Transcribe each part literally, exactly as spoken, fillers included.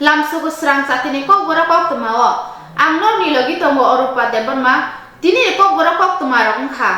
Lamsogo srang chatini kokborok koktwmao. Ang norokni logi tongo Orupa Debbarma. Tinini kokborok koktwmarok wngkha.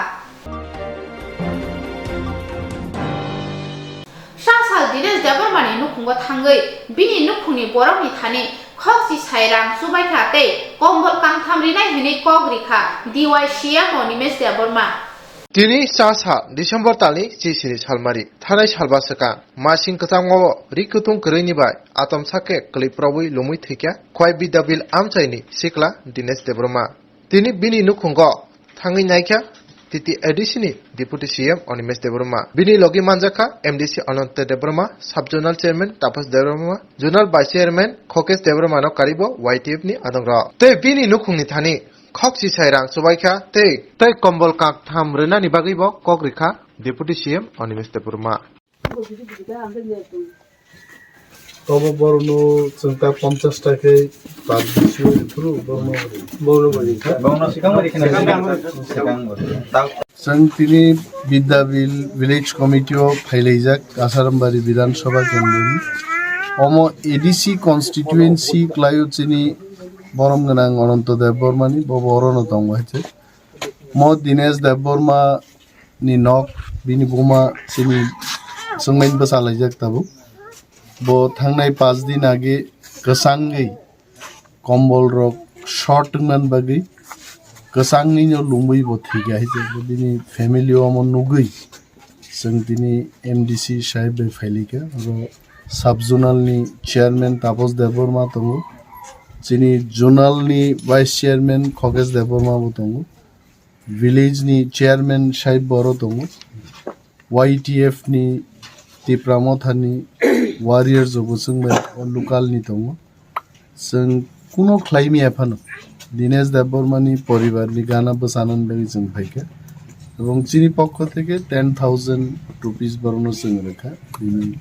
Sasal Dinesh Debbarmani nukhungo thangwi bini nukhungni borokni thani khokchi sai rang chubaikha tei kombol kangtham rinai hwnwi kok rikha D Y C M o Nimesh Debbarma. Tini cha sa December talni chisini salmari thanai salba swkang masing kwchango ri kutung kwrwini bai atom sake kwlwi probwi lumwi thwikha Khwai Bidyabil amchaini sikla Dinesh Debbarma. Tini bini nukhungo thangwi naikha T T A D C ni Deputy C M Animesh Debbarma. Bini logi manjakha M D C Ananta Debbarma, Sub Zonal Chairman Tapas Debbarma, Zonal Vice Chairman Khokesh Debbarma no karibo Y T F ni adongrok. Tei bini nukhungni thani khokchi sai rang chubaikha tei, tei kombol kangtham rwnani bagwibo kok rikha Deputy C M Animesh Debbarma. Obo borokno chwng ta ponchash ta khe pal bisio phuru borokno. Borokno bari. Borokno sikang bari khna sikang bari. Chwng tini Bidyabil Village Committee o phailaijak Asarambari Bidhan Sabha Kendroni. Omo A D C constituency kwlaio chini borom gwnang Ananta Debbarmani, bo borono tongo hai se. Mo Dinesh Debbarma ni nok, bini buma chini chwngmani bwsa laijak tabuk. Bo thangnai paanch din age kwchangwi kombol rok short wngmani bagwi kwchangwino lumwi bo thwikha hai se. Bo bini family o omo nugwi chwng tini M D C sahib bai phailaikha. Oro sub zonal ni chairman Tapas Debbarma tongo, chini zonal ni vice chairman Khokesh Debbarma bo tongo. Village ni chairman sahib boro tongo, Y T F ni Tipra Motha ni warriors rok bo chwng bai o local ni tongo. Chwng kuno khlai maya phano Dinesh Debbarma ni poribar ni gana bwchanani bagwi chwng phaikha. Ebong chini pokho theke ten thousand rupees borokno chwng rwkha. Bini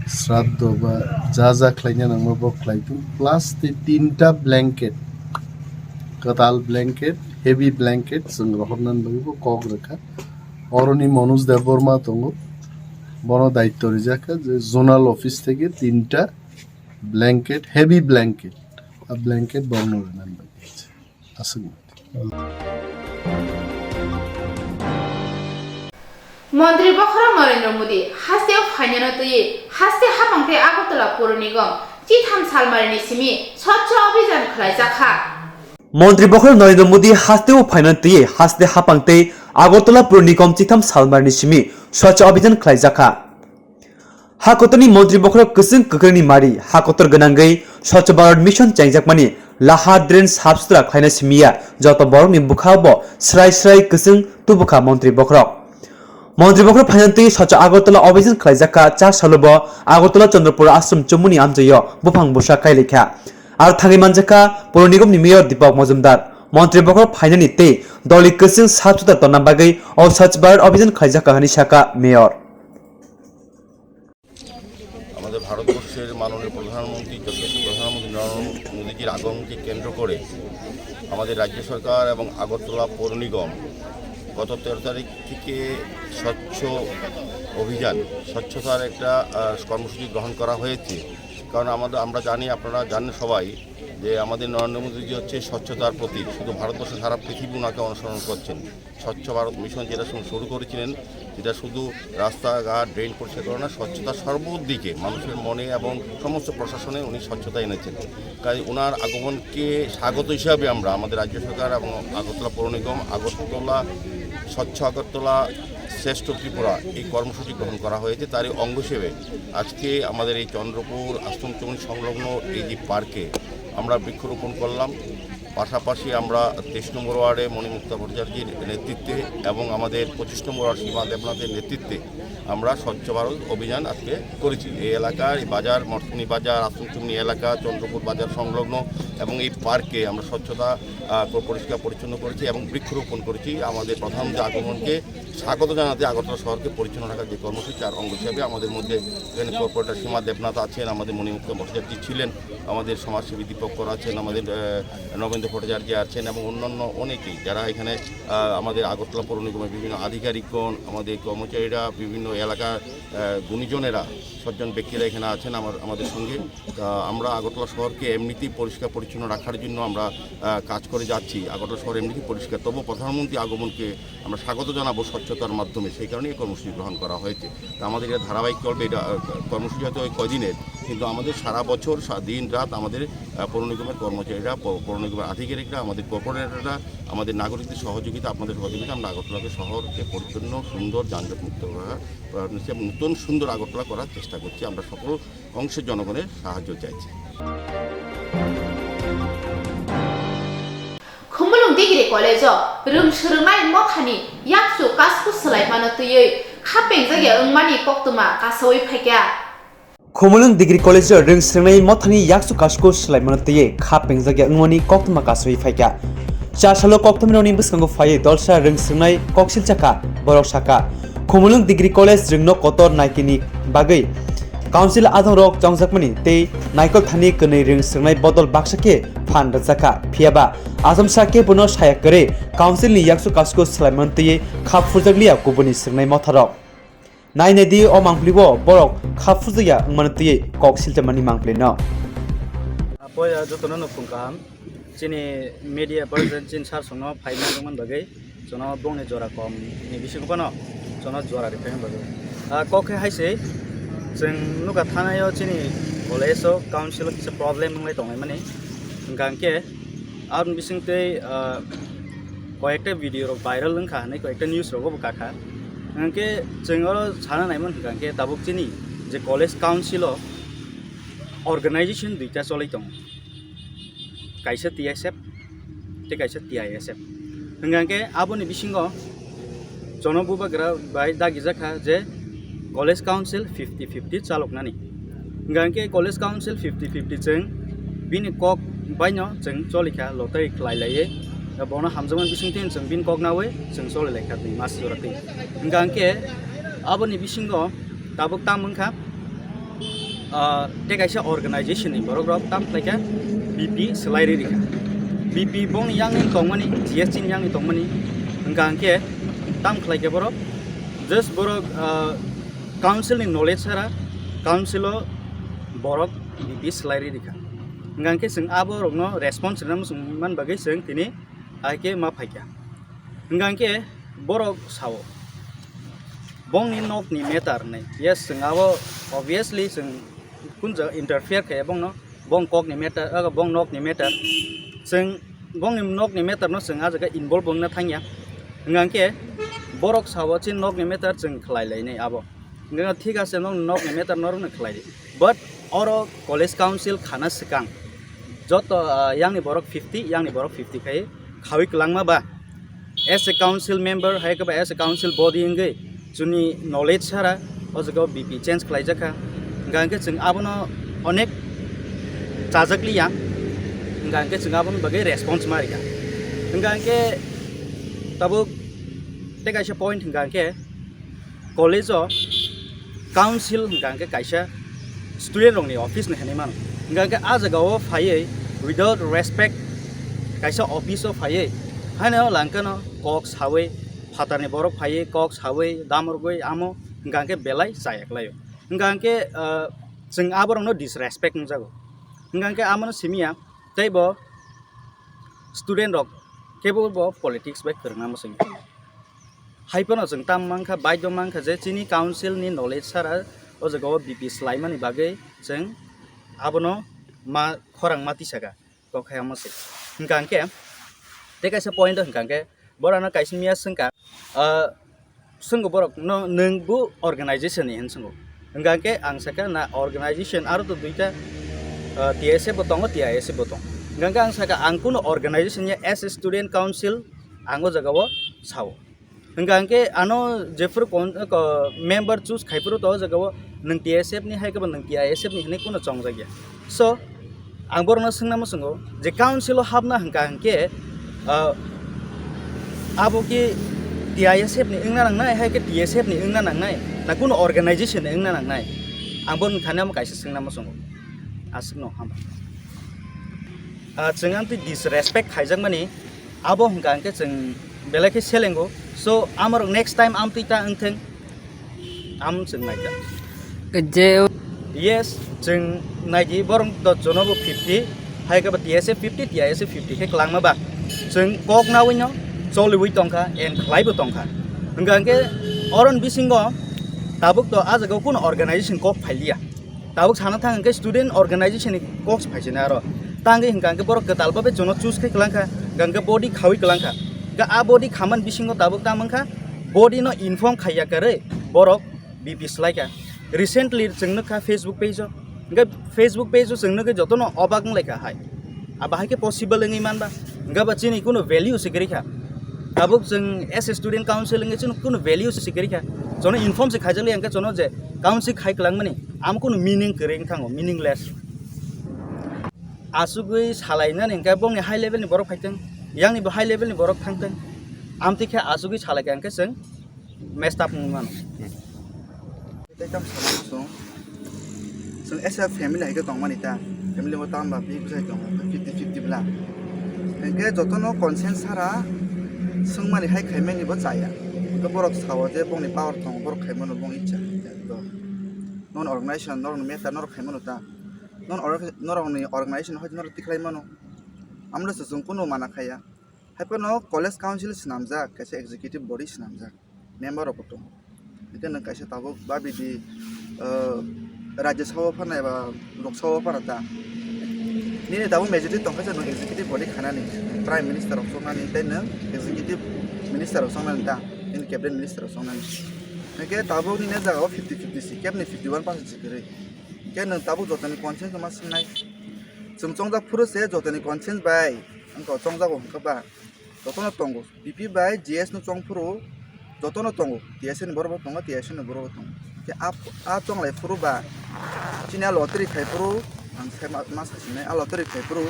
sraddho ba ja ja khlaina nangma bo khlai thung. Plus tei tinta blanket, kwtal blanket, heavy blanket chwng rohornani bagwi bo kok rwkha. Oroni Manoj Debbarma tongo, bono daityo rijak kha je zonal office theke tinta blanket, heavy blanket, a blanket borokno rwnani bagwi. Aswk. Montri Bokhorok Narendra Modi hasteo phainano twiwi haste hapang tei Agartala Pur Nigom chitham salmarini simi Swachh Abhijan khlaijakha. Montri Bokhorok Narendra Modi hasteo phainano twiwi haste hapang tei Agartala Pur Nigom chitham salmarini simi Swachh Abhijan khlaijakha. Ha kotorni montri bokhorok kwchwng kwkrwngni mari ha kotor gwnangwi Swachh Bharat Mission chengjakmani lahar drain sap sutra khlaina simiya joto borokni bwkhao bo srai srai kwchwng tubukha montri bokhorok. Montri bokhorok phainani twi Swachh Agartala Abhijan khlaijakha, cha salo bo Agartala Chandrapur Ashram Chumuni amchaio buphang bwsa kailaikha. Aro thangwi manjakha Pur Nigomni Mayor Deepak Majumdar. Montri bokhorok phainani tei dolni kwchwng sap sutra tonna bagwi o Swachh Bharat Abhijan khlaijakha hwnwi sakha Mayor. আমাদের ভারতবর্ষের মাননীয় প্রধানমন্ত্রী, যশস্বী প্রধানমন্ত্রী নরেন্দ্র মোদীজির আগমনকে কেন্দ্র করে আমাদের রাজ্য সরকার এবং আগরতলা পৌর নিগম গত তেরো তারিখ থেকে স্বচ্ছ অভিযান, স্বচ্ছতার একটা, আহ, কর্মসূচি গ্রহণ করা হয়েছে। কারণ আমাদের, আমরা জানি, আপনারা জানেন সবাই, যে আমাদের নরেন্দ্র মোদীজি হচ্ছে স্বচ্ছতার প্রতীক। শুধু ভারতবর্ষে, সারা পৃথিবী ওনাকে অনুসরণ করছেন। স্বচ্ছ ভারত মিশন যেটা শু-, শুরু করেছিলেন, যেটা শুধু রাস্তাঘাট, ড্রেন পরিষ্কার করে না, স্বচ্ছতা সর্বদিকে মানুষের মনে এবং সমস্ত প্রশাসনে উনি স্বচ্ছতা এনেছেন। তাই ওনার আগমনকে স্বাগত হিসাবে আমরা, আমাদের রাজ্য সরকার এবং আগরতলা পৌর নিগম, আগরতলা, স্বচ্ছ আগরতলা, শ্রেষ্ঠ ত্রিপুরা এই কর্মসূচি গ্রহণ করা হয়েছে। তারই অঙ্গ হিসেবে আজকে আমাদের এই চন্দ্রপুর আশ্রম চৌমুহনী সংলগ্ন এই যে পার্কে আমরা বৃক্ষরোপণ করলাম। পাশাপাশি আমরা তেইশ নম্বর ওয়ার্ডে মণিমুক্তা ভট্টাচার্যের নেতৃত্বে এবং আমাদের পঁচিশ নম্বর ওয়ার্ড সীমা দেবনাথের নেতৃত্বে আমরা স্বচ্ছ ভারত অভিযান আজকে করেছি। এই এলাকার এই বাজার, মঠকুনি বাজার, আশ্রম চৌমুহনী এলাকা, চন্দ্রপুর বাজার সংলগ্ন এবং এই পার্কে আমরা স্বচ্ছতা, আহ, প-, পরিষ্কার পরিচ্ছন্ন করেছি এবং বৃক্ষরোপণ করেছি। আমাদের প্রধানমন্ত্রী আগমনকে স্বাগত জানাতে আগরতলা শহরকে পরিচ্ছন্ন রাখার যে কর্মসূচি, তার অঙ্গ হিসাবে আমাদের মধ্যে এখানে কর্পোরেটর সীমা দেবনাথ আছেন, আমাদের মণিমুক্তা ভট্টাচার্য ছিলেন, আমাদের সমাজসেবী দীপক কর আছেন, আমাদের, আহ, নবেন্দ্র ভট্টাচার্য আছেন এবং অন্যান্য অনেকেই, যারা এখানে, আহ, আমাদের আগরতলা পৌর নিগমের বিভিন্ন আধিকারিকগণ, আমাদের কর্মচারীরা, বিভিন্ন এলাকার আহ, গুণীজনেরা, সজ্জন ব্যক্তিরা এখানে আছেন আমার আমাদের সঙ্গে। তা আমরা আগরতলা শহরকে এমনিতেই পরিষ্কার পরিচ্ছন্ন রাখার জন্য আমরা আহ, কাজ করে যাচ্ছি। আগরতলা শহর এমনিতেই পরিষ্কার, তবুও প্রধানমন্ত্রী আগমনকে আমরা স্বাগত জানাবো স্বচ্ছতার মাধ্যমে, সেই কারণে এই কর্মসূচি গ্রহণ করা হয়েছে। তা আমাদের এটা ধারাবাহিক চলবে, এটা আহ, কর্মসূচি হয়তো ওই কয়দিনের, কিন্তু আমাদের সারা বছর সা- দিন রাত আমাদের আহ, পৌর নিগমের কর্মচারীরা, পৌ- পৌর নিগমের আধিকারিকরা, আমাদের কর্পোরেটররা, আমাদের নাগরিকদের সহযোগিতা, আপনাদের সহযোগিতা আমরা আগরতলাকে শহরকে পরিচ্ছন্ন, সুন্দর, যানজট মুক্ত করার, করার নিশ্চয় নতুন সুন্দর আগরতলা করার চেষ্টা করছি। আমরা সকল অংশের জনগণের সাহায্য চাইছি। Khumulwng Degree College-o rwng swrwngnai mothani yakchu kasku swlaimano twiwi kha pengjak ya wngmani koktwma kasawi phaikha. Khumulwng Degree College-o rwng swrwngnai mothani yakchu kasku swlaimano twiwi kha pengjak ya wngmani koktwma kasawi phaikha. Cha salo koktwmani rokni bwskango phaiwi dolsa rwng swrwngnai koksil chakha, borok sakha, Khumulwng Degree College rwngno kotor naikini bagwi Council adongrok chongjakmani tei naikol thani kwnwi rwng swrwngnai bodol baksa khe phan rwjakha. Phiyaba Achomsa khe bono saya kwrwi Council ni yakchu kasku swlaimano twiwi kha phurjakliya kubuni swrwngnai motharok. Nai nai di o mangpili o borok kha phurjakya wngmano twiwi kok silchamani mangpili no. Apoya jotono no phung kaham. Chini media person chini sar songno phaima wngman bagwi. Jono bongni jora kom ni bisingo phano jono jora riphaima bagwi. Ah, kok khe hai se chwng nukha thanaio chini college o council o kisa problem wnglai tonglaimani. Hwnkha hwnkhe aboni bisingtwi, ah, koyekta video rok viral wngkha hinwi koyekta news rogo bo kakha. Hwnkhe chwng oro sana naimani hwnkha hwnkhe tabuk chini je college council o organization duita choli tongo. Kaisa T S F tei kaisa T I S F. Hwnkha hwnkhe aboni bisingo jono bubagra bai dagijak kha je college council fifty fifty chaloknani. Hwnkha hwnkhe college council fifty fifty chwng bini kok baino chwng cholikha lottery khlai laiwi. Bono hamjakmani bisingtwi chwng bini kok nawi chwng choli laikha twi mas jora twi. Hwnkha hwnkhe aboni bisingo tabuk tam wngkha, ah, tei kaisa organization ni borok rok tam khlai kha B P swlai ri rikha. B P bongni yang ni tongmani, G S T ni yang ni tongmani, hwnkha hwnkhe tam khlai kha borok, just borok, ah, council ni knowledge sara council o borok B P swlai ri rikha. Hwnkha hwnkhe chwng abo rokno response rwna muchung man bagwi chwng tini hai khe ma phaikha. Hwnkha hwnkhe borok sao, bongni nokni matter hinwi. Yes, chwng abo obviously chwng kun jaga interfere khaiya bongno, bong kokni matter, ah, bong nokni matter. Chwng bongni nokni matter no chwng ah jaga involve wngna thangya. Hwnkha hwnkhe borok sao chini nokni matter chwng khlai lainai abo. Hwnkha thik ase, nokni nokni matter norokno khlai di. But oro college council khana swkang joto, ah, yangni borok fifty, yangni borok fifty khai khawi kwlangma ba as a council member, hai khe ba as a council body wngwi chwngni knowledge sara o jaga o B P change khlai jakha. Hwnkha hwnkhe chwng abono onek chajak liya, hwnkha hwnkhe chwng aboni bagwi response ma rikha. Hwnkha hwnkhe tabuk tei kaisa point hwnkha hwnkhe college o council hwnkha hwnkhe kaisa student rokni office ni hinwi mano. Hwnkha hwnkhe ah jaga o phaiwi without respect kaisa office o phaiwi haino langkano kok sawi, phatarni borok phaiwi kok sawi damorgwi amo hwnkha hwnkhe belai chaya kwlaio. Hwnkha hwnkhe, ah, chwng aborokno disrespect wngjago. Hwnkha hwnkhe amono simiya tei bo student rok kebo bo politics bai kwrwngna mwswngya. Hai phano chwng tam mankha, baidho mankha je chini council ni knowledge sara o jaga o B P swlaimani bagwi chwng abono ma khorang ma tisaka, kok hai omo se. Hwnkha hwnkhe tei kaisa point o hwnkha hwnkhe borok ano kaisa miya swngkha, ah, swngkha borok no nwng bo organization ni hinwi swngkha. Hwnkha hwnkhe ang sakha na organization aro to duita, ah, T S F bo tongo, T I S F bo tongo. Hwnkha hwnkhe ang sakha ang kuno organization ya as a student council ang o jaga o sao. Hwnkha hwnkhe ano jephuru kon-, ko-, member choose khaiphuru to o jaga o nwng T S F ni hai khe bo nwng T I S F ni hinwi kuno chongjakya. So, ang borokno swngna muchungo je council o hapna hwnkha hwnkhe, ah, abo ki T I S F ni wngna nangnai, hai khe T S F ni wngna nangnai, na kuno organization ni wngna nangnai? Ang borokni thani omo kaisa swngna muchungo. Aswkno hamba. Ah, chwng amtwi disrespect khaijakmani, abo hwnkha hwnkhe chwng belai khe selengo. So, amorok next time amtwi ta wngthwng. Am chwng naikha. Je Yes, chwng naidi borok dos jono bo fifty, hai khe bo T S F fifty, T I S F fifty khe kwlangma ba. Chwng kok nawi no choliwi tongkha, and khlai bo tongkha. Hwnkha hwnkhe oron bisingo tabuk to ah jaga o kuno organization kok phailiya. Tabuk sana thang hwnkhe student organization ni kok se phaisina aro. Tangwi hwnkha hwnkhe borok kwtal babe jono choose khe kwlangkha, hwnkha hwnkhe body khawi kwlangkha. Hwnkha ah body khaman bisingo tabuk tamo wngkha body no inform khaiya kwrwi borok B P swlaikha. Recently chwng nukha Facebook page o. Hwnkhe Facebook page o chwng nukhe jotono obak wnglaikha hai. Abo hai khe possible wngwi manba. Hwnkhe ba chini kuno value se kwrwikha. Tabuk chwng as a student council wngwi chwng kuno value se kwrwikha. Jono inform se khaijakliya hwnkhe jono je council khai kwlangmani, amo kuno meaning kwrwi wngthango, meaningless. Asugwi salainani hwnkhe bongni high level ni borok phaitwng, yangni bo high level ni borok thangtwng. Amtwi khe asugwi salaikha hwnkhe chwng messed up wngwi mano. Tei tamo sana chwng, chwng as a family hai khe tongmani ta, family bo tamo ba bini bwsai tongo, fifty fifty bla. Hwnkhe jotono consent sara swngmani hai khaimani bo chaya. Hwnkhe borok sao je bongni power tongo, borok khaimano bong icha. To non organization, norokni matter norok khaimano ta. Non org-, norokni organization hai norok tikhlai mano. Amle se chwng kunu mana khaya. Hai phano college council swnamjak, kaisa executive body swnamjak, member rok bo tongo. Hwnkhe nwng kaisa tabuk ba bidi, ah, Rajya Sabha phano eba Lok Sabha phano ta. Nini tabuk majority tongkha se nwng executive body khanani, Prime Minister rok chongnani tei nwng executive minister rok chongnani ta, nini cabinet minister rok chongnani. Hwnkhe tabuk nini jagao fifty fifty si, kebni fifty one percent si kwrwi. Hwnkhe nwng tabuk jotoni consent no ma swngnai. Chwng chongjak phuru se jotoni consent bai wngkha chongjago hwnkhe ba. Jotono tongo. B P bai G S no chong phuru jotono tongo. T S F ni borok bo tongo, T S F ni borok bo tongo. Khe a, a chonglai phuru ba chini a lottery khai phuru ang sai ma, ma sasinai a lottery khai phuru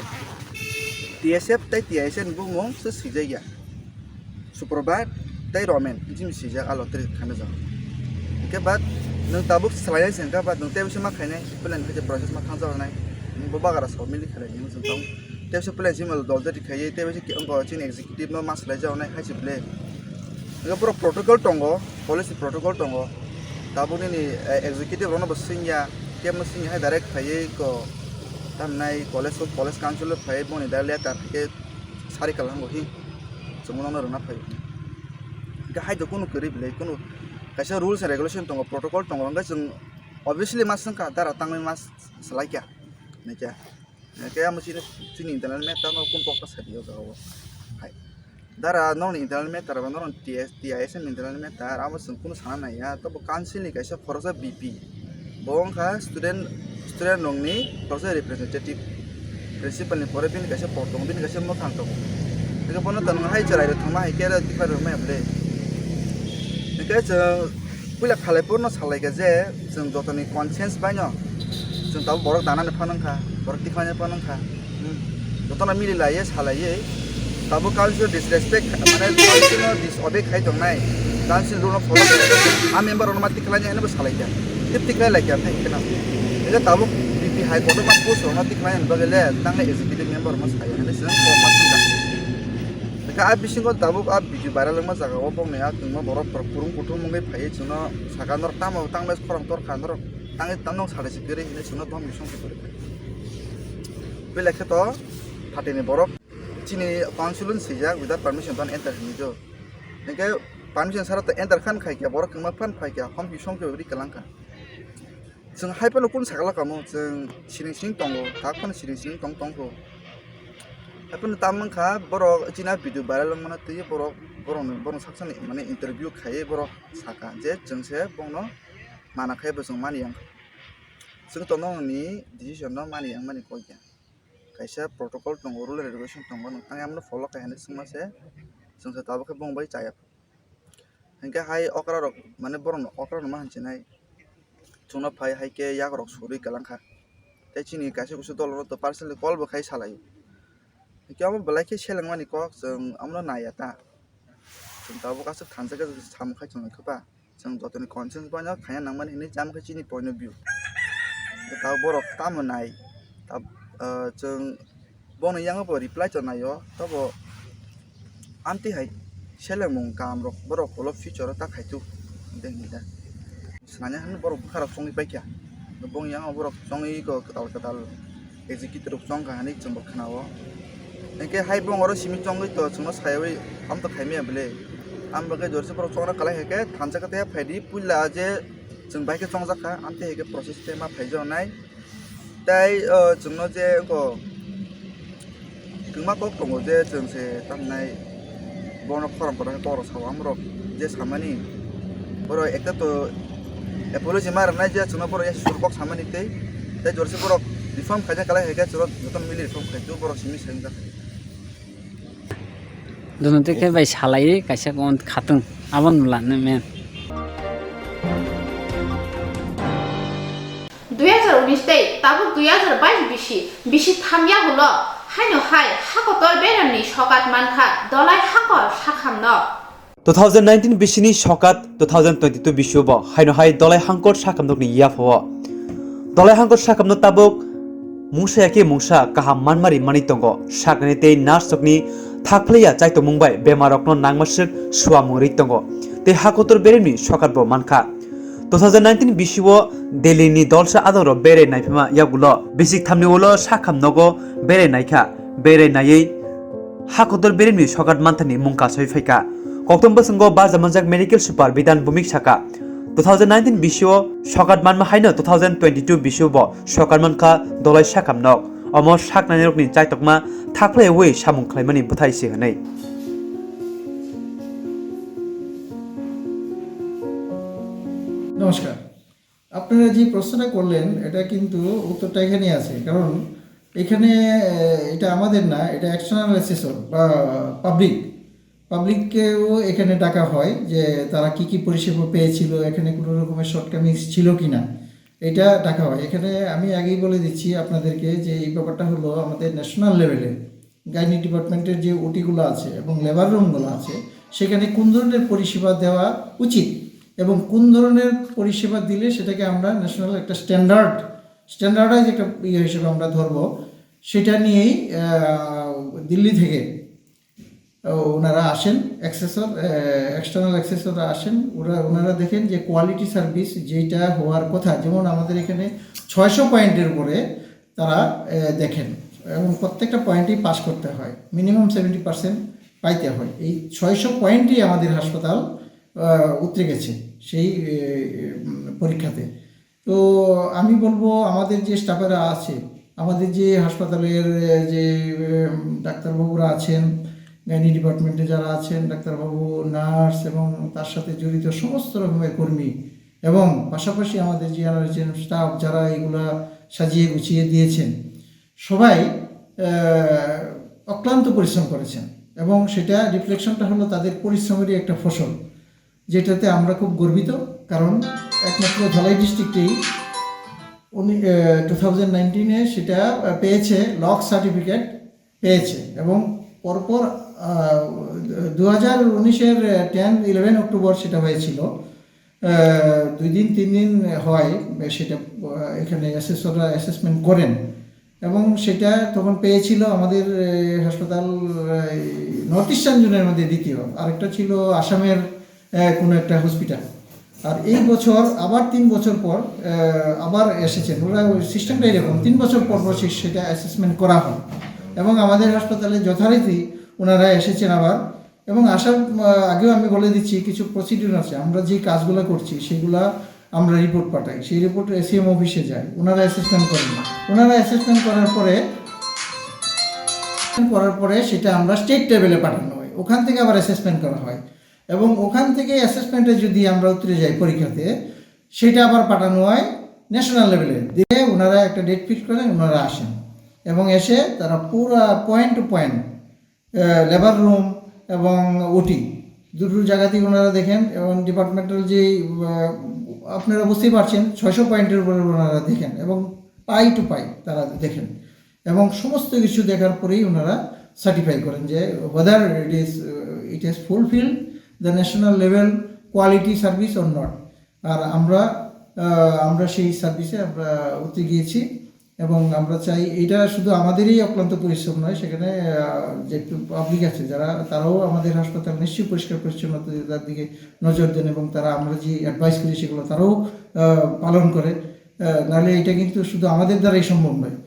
T S F tei T S F ni bumung se swijak ya. Suprabhat tei Romen, jim swijak a lottery khaina jaga. Hwnkhe but nwng tabuk swlainai se hwnkha, but nwng tei bisa ma khainai, plan khe process ma thang jago nai. Nwng bo bagara sao mili khalai ni, nwng tong. Tei bisa plan simi dol tei khaiwi, tei bisa ki wngkha chini executive no ma swlai jago nai, hai se ble. Hwnkhe borok protocol tongo, police protocol tongo. Tabuk nini, eh, executive rokno bo swngya, kebno swngya hai direct khaiwi ko tamnai college o, college council o phaiwi boni da letter khe sari kalango hi. Chwng bono rwna phai. Hwnkhe hai do kunu kwrwi belai kunu kaisa rules and regulation tongo, protocol tongo, hwnkhe chwng obviously ma swngkha dara tangwi ma swlaikha hwnkhe. Hwnkhe amo chini, chini internal matter no kun kokta sadi o jaga o hai. Dara norokni internal matter ba norokni T S, T I S ni internal matter abo chwng kunu sana naiya, tobo council ni kaisa khoroksa B P. Bo wngkha student, student rokni khoroksa representative, principal ni pore bini kaisa por tongo, bini kaisa mwkhang tongo. Hwnkhe bono tong hai chwrai rok thangma hai khe tikhlai rok maya bwle. Hwnkhe chwng puila khalai phuru no salai kha je chwng jotoni conscience bai no chwng tabuk borok danani phano wngkha, borok tikhlaina phano wngkha. Hmm. Jotono mili laiye, salaiye, tabuk council disrespect, mane council no disobey khai tongnai, council rule no follow khai tongnai, a member rokno ma tikhlaina hinwi bo salai kha, tei tikhlai lai kha, tei kheno. Tabuk B P High Court o ma post rokno tikhlaina bagwi le, tangni executive member rokno saya hinwi chwng kok ma swngkha. Hwnkhe a bisingo tabuk a video viral wngma jaga o bokni a kwngma borok kurung kuthum wngwi phaiwi chwngno saka, norok tamo tangmani khorang torkha, norok tangwi tamo salai se kwrwi hinwi chwngno dhomki somki kwrwi. Belai khe to phatini borok chini council ni swijak without permission ban enter hinwi do. Hwnkhe permission sara to enter khan khai khe borok kwngma phan phai khe homki somki ri kwlang kha. Chwng hai phano kun sakla kamo, chwng siring siring tongo, tak phano siring siring tong tong kho. Hai phano tam wngkha borok chini a video viral wngmano twi borok, borokni, borokni sak sakni mane interview khaiwi borok saka je chwng se bongno mana khai bo chwng mani yang. Chwng tono ni decision no mani yang mani koi kha. Kaisa protocol tongo, rule and regulation tongo, nwng tang yamno follow khai hinwi swngma se chwng se tabuk khe bong bai chaya. Hinkhe hai okra rok, mane borok no okra no ma hinsinai. Chwngno phai hai khe yak rok surwi kwlang kha. Tei chini kaisa kusu dol rok to personally call bo khai salai. Hinkhe omo belai khe seleng mani kok chwng omono naiya ta. Chwng tabuk aswk thansa khe samung khai chwng khe ba. Chwng jotoni conscience bono khaina nangmani hinwi cham khe chini point of view. Tabuk borok tamo nai. Tab-, ah, chwng Boni yango bo reply to naio, tobo amtwi hai selengmung kaam rok borok ulo future o ta khaituk, hwnkhe hinwi da. Swnamya hwnwi borok bwkharok chongwi paikha. Bong yang borok chongwi ko kwtal kwtal executive rok chongkha hwnwi chwngbo khwnao. Hinkhe hai bong oro simi chongwi to chwngno sayawi amto khaimaya bwle. Ang bagwi jorsi borok chongna kalai hai khe thansa khe tei phaidi puila je chwng bai khe chongjakha amtwi hai khe process tei ma phaijaknai. Tai, o, chwngno je wngkho kwbangma kok tongo je chwng se tamnai bono khorang kotor khe kokrok sao amorok je samani borok ekta to apology ma rwnai je chwngno borok yasur kok samani tei, tei jorsi borok reform khaijak kalai hai khe chwngno joto mili reform khai borok simi sai wngjak. Dono tei khe bai salai kaisa kon khatung abon mla ne men. Dui hajar unis tei tabuk dui hajar bais bisi, bisi thamya ulo haino hai hakotor beremni sokat mankha Dolai Hangkor sakhamno. Two thousand nineteen bisini sokat two thousand twenty-two bisio bo haino hai Dolai Hangkor sakhamnokni yaphao. Dolai Hangkor sakhamno tabuk mungsa ya khe mungsa kaham manmari manwi tongo. Sakni tei nurse rokni thakphliya chaitomung bai bemarokno nangmaswk suamung ri tongo. Tei hakotor beremni sokat bo mankha. Two thousand nineteen bisio Delhi ni dolsa adongrok berai naiphima yagulo bisik thamni ulo sakham nogo berai naikha, berai naiwi hakotor beremni sokat manthani mung kasoi phaikha. Koktwma bwswngo baja manjak medical super Bidan Bhumik saka, two thousand nineteen bisio sokat manma haino two thousand twenty-two bisio bo sokat mankha Dolai sakam nok. Omo saknainirokni chaitokma thakphlaiwi samung khlaimani bwthai se hwnwi. নমস্কার। আপনারা যে প্রশ্নটা করলেন, এটা কিন্তু উত্তরটা এখানেই আছে। কারণ এখানে, এ, এটা আমাদের না, এটা এক্সটার্নাল অ্যাসেসর বা পাবলিক, পাবলিককেও এখানে ডাকা হয় যে তারা কি কি পরিষেবা পেয়েছিল, এখানে কোনো রকমের শর্টকামিংস ছিল কি না, এটা ডাকা হয়। এখানে আমি আগেই বলে দিচ্ছি আপনাদেরকে যে এই ব্যাপারটা হলো আমাদের ন্যাশনাল লেভেলে গাইনি ডিপার্টমেন্টের যে ওটিগুলো আছে এবং লেবার রুমগুলো আছে, সেখানে কোন ধরনের পরিষেবা দেওয়া উচিত এবং কোন ধরনের পরিষেবা দিলে সেটাকে আমরা ন্যাশনাল একটা স্ট্যান্ডার্ড, স্ট্যান্ডার্ডাইজ একটা ইয়ে হিসেবে আমরা ধরবো, সেটা নিয়েই, আহ, দিল্লি থেকে, আহ, ওনারা আসেন, অ্যাসেসর, আহ, এক্সটার্নাল অ্যাসেসররা আসেন, ওরা, ওনারা দেখেন যে কোয়ালিটি সার্ভিস যেটা হওয়ার কথা, যেমন আমাদের এখানে ছয়শো পয়েন্টের উপরে তারা, আহ, দেখেন এবং প্রত্যেকটা পয়েন্টেই পাস করতে হয়, মিনিমাম সেভেন্টি পার্সেন্ট পাইতে হয়। এই ছয়শো পয়েন্টই আমাদের হাসপাতাল, আহ, উতরে গেছে সেই, আহ, উম, পরীক্ষাতে। তো আমি বলবো, আমাদের যে স্টাফেরা আছে, আমাদের যে হাসপাতালের, আহ, যে, উম, ডাক্তারবাবুরা আছেন, গাইনি ডিপার্টমেন্টে যারা আছেন, ডাক্তারবাবু, নার্স এবং তার সাথে জড়িত সমস্ত রকমের কর্মী এবং পাশাপাশি আমাদের যে এনআরএইচএম স্টাফ যারা এগুলা সাজিয়ে গুছিয়ে দিয়েছেন, সবাই, আহ, অক্লান্ত পরিশ্রম করেছেন এবং সেটা রিফ্লেকশনটা হলো তাদের পরিশ্রমেরই একটা ফসল, যেটাতে আমরা খুব গর্বিত। কারণ একমাত্র ধলাই ডিস্ট্রিক্টেই উনি, আহ, টু থাউজেন্ড নাইনটিনে সেটা, আহ, পেয়েছে, লক সার্টিফিকেট পেয়েছে এবং পরপর, আহ, দু হাজার উনিশের টেন ইলেভেন অক্টোবর সেটা হয়েছিল। আহ, দুই দিন তিন দিন হয় সেটা, আহ, এখানে অ্যাসেসররা অ্যাসেসমেন্ট করেন এবং সেটা তখন পেয়েছিল আমাদের, আহ, হাসপাতাল, আহ, নর্থ ইস্টার্ন জোনের মধ্যে দ্বিতীয়, আরেকটা ছিল আসামের, আহ, কোনো একটা হসপিটাল। আর এই বছর আবার তিন বছর পর, আহ, আবার এসেছেন। ওরা ওই সিস্টেমটা এরকম, তিন বছর পর পর সে-, সেটা অ্যাসেসমেন্ট করা হয় এবং আমাদের হাসপাতালে যথারীতি ওনারা এসেছেন আবার। এবং আসার, আহ, আগেও আমি বলে দিচ্ছি, কিছু প্রসিডিউর আছে। আমরা যে কাজগুলো করছি, সেগুলা আমরা রিপোর্ট পাঠাই, সেই রিপোর্ট এসিএম অফিসে যায়, ওনারা অ্যাসেসমেন্ট করেন। ওনারা অ্যাসেসমেন্ট করার পরে, করার পরে সেটা আমরা স্টেট লেভেলে পাঠানো হয়, ওখান থেকে আবার অ্যাসেসমেন্ট করা হয় এবং ওখান থেকে অ্যাসেসমেন্টে যদি আমরা উতরে যাই পরীক্ষাতে, সেটা আবার পাঠানো হয় ন্যাশনাল লেভেলে। দিয়ে ওনারা একটা ডেট ফিক্স করেন, ওনারা আসেন এবং এসে তারা পুরা point to point, labour room এবং ওটি দুটো জায়গাতেই ওনারা দেখেন এবং ডিপার্টমেন্টাল যে, আহ, আপনারা বুঝতেই পারছেন, ছয়শো পয়েন্টের উপরে ওনারা দেখেন এবং পাই টু পাই তারা দেখেন এবং সমস্ত কিছু দেখার পরেই ওনারা সার্টিফাই করেন যে whether it is, uh, it has fulfilled the national level quality service or not। আর আমরা, আহ, আমরা সেই সার্ভিসে আমরা উঠতে গিয়েছি। এবং আমরা চাই এটা শুধু আমাদেরই অক্লান্ত পরিশ্রম নয়, সেখানে আহ, যে পাবলিক আছে যারা, তারাও আমাদের হাসপাতাল নিশ্চয়ই পরিষ্কার পরিচ্ছন্নতার দিকে নজর দেন এবং তারা আমরা যে অ্যাডভাইস করি সেগুলো তারাও আহ, পালন করে। আহ, নাহলে এটা কিন্তু শুধু আমাদের দ্বারাই সম্ভব নয়।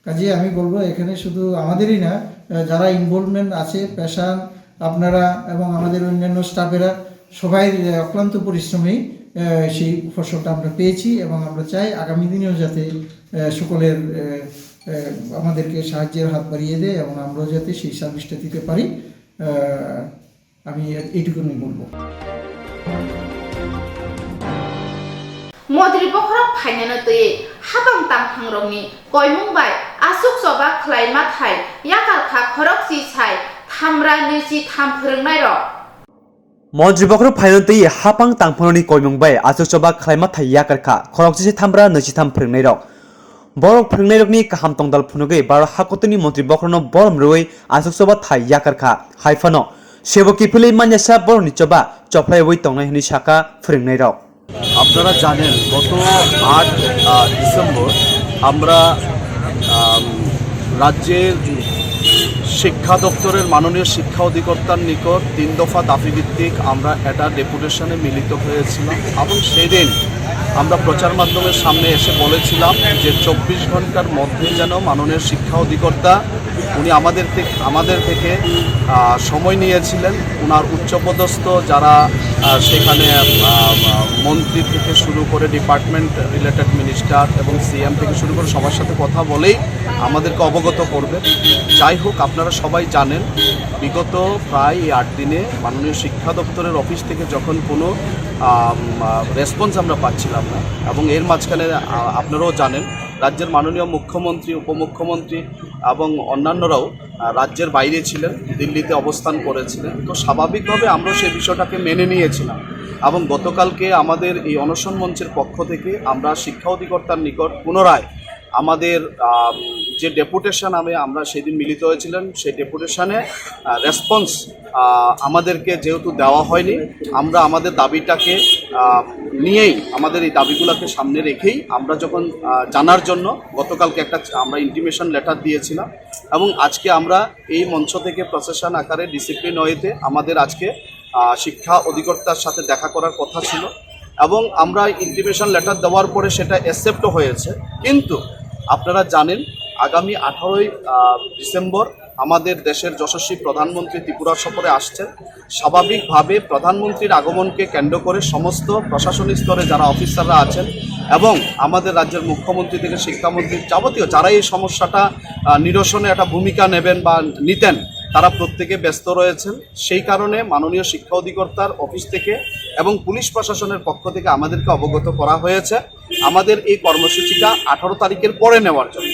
কাজেই আমি বলবো এখানে শুধু আমাদেরই না, আহ, যারা ইনভলভমেন্ট আছে, পেশেন্ট, আপনারা এবং আমাদের অন্যান্য স্টাফেরা সবাই আহ, অক্লান্ত পরিশ্রমেই আহ, সেই ফসলটা আমরা পেয়েছি এবং আমরা চাই আগামী দিনেও যাতে আহ, সকলের আহ, আহ, আমাদেরকে সাহায্যের হাত বাড়িয়ে দেয় এবং আমরাও যাতে সেই সার্ভিসটা দিতে পারি। আহ, আমি এইটুকুনি বলবো। Montri bokhorok phainano twiwi hapang tangphangrokni koimung bai aswk choba khlaima thai yakar kha khorokchi sai thamra nwichi tham phwrwngnairok. Montri bokhorok phainano twiwi hapang tangphangrokni koimung bai aswk choba khlaima thai yakar kha khorokchi sai thamra nwichi tham phwrwngnairok. Borok phwrwngnairokni kaham tongdal phunugwi Bharat hakotorni montri bokhorokno borom rwui aswk choba thai yakar kha, hai phano sebo kiphilwi manyasa borokni choba chophlaiwi tongnai hwnwi sakha phwrwngnairok. আপনারা জানেন, গত আট আহ, ডিসেম্বর আমরা আম, রাজ্যের শিক্ষা দপ্তরের মাননীয় শিক্ষা অধিকর্তার নিকট তিন দফা দাবিভিত্তিক আমরা একটা ডেপুটেশনে মিলিত হয়েছিলাম এবং সেই দিন আমরা প্রচার মাধ্যমের সামনে এসে বলেছিলাম যে চব্বিশ ঘন্টার মধ্যে যেন মাননীয় শিক্ষা অধিকর্তা উনি আমাদের থেকে আমাদের থেকে আহ, সময় নিয়েছিলেন। ওনার উচ্চপদস্থ যারা আহ, সেখানে আহ, আহ, মন্ত্রী থেকে শুরু করে ডিপার্টমেন্ট রিলেটেড মিনিস্টার এবং সিএম থেকে শুরু করে সবার সাথে কথা বলেই আমাদেরকে অবগত করবেন। যাই হোক, আপনারা সবাই জানেন, বিগত প্রায় এই আট দিনে মাননীয় শিক্ষা দপ্তরের অফিস থেকে যখন কোনো রেসপন্স আমরা পাচ্ছিলাম না, এবং এর মাঝখানে আহ, আপনারাও জানেন, রাজ্যের মাননীয় মুখ্যমন্ত্রী, উপমুখ্যমন্ত্রী এবং অন্যান্যরাও আহ, রাজ্যের বাইরে ছিলেন, দিল্লিতে অবস্থান করেছিলেন। তো স্বাভাবিকভাবে আমরা সেই বিষয়টাকে মেনে নিয়েছিলাম এবং গতকালকে আমাদের এই অনশন মঞ্চের পক্ষ থেকে আমরা শিক্ষা অধিকর্তার নিকট পুনরায় আমাদের আম, যে ডেপুটেশন আমি আমরা সেদিন মিলিত হয়েছিলেন, সেই ডেপুটেশনে রেসপন্স আমাদেরকে যেহেতু দেওয়া হয়নি, আমরা আমাদের দাবিটাকে আহ, নিয়েই, আমাদের এই দাবিগুলোকে সামনে রেখেই আমরা যখন আহ, জানার জন্য গতকালকে একটা আমরা ইন্টিমেশন লেটার দিয়েছিলাম এবং আজকে আমরা এই মঞ্চ থেকে প্রসেশন আকারে ডিসিপ্লিন ওয়েতে আমাদের আজকে আহ, শিক্ষা অধিকর্তার সাথে দেখা করার কথা ছিল এবং আমরা ইন্টিমেশন লেটার দেওয়ার পরে সেটা অ্যাকসেপ্টও হয়েছে। কিন্তু আপনারা জানেন, আগামী আঠারোই ডিসেম্বর আমাদের দেশের যশস্বী প্রধানমন্ত্রী ত্রিপুরা সফরে আসছেন। স্বাভাবিকভাবে প্রধানমন্ত্রীর আগমনকে কেন্দ্র করে সমস্ত প্রশাসনিক স্তরে যারা অফিসাররা আছেন এবং আমাদের রাজ্যের মুখ্যমন্ত্রী থেকে শিক্ষামন্ত্রী, যাবতীয় যারা এই সমস্যাটা আহ, নিরসনে একটা ভূমিকা নেবেন বা নিতেন, তারা প্রত্যেকে ব্যস্ত রয়েছেন। সেই কারণে মাননীয় শিক্ষা অধিকর্তার অফিস থেকে এবং পুলিশ প্রশাসনের পক্ষ থেকে আমাদেরকে অবগত করা হয়েছে আমাদের এই কর্মসূচিটা আঠারো তারিখের পরে নেওয়ার জন্য।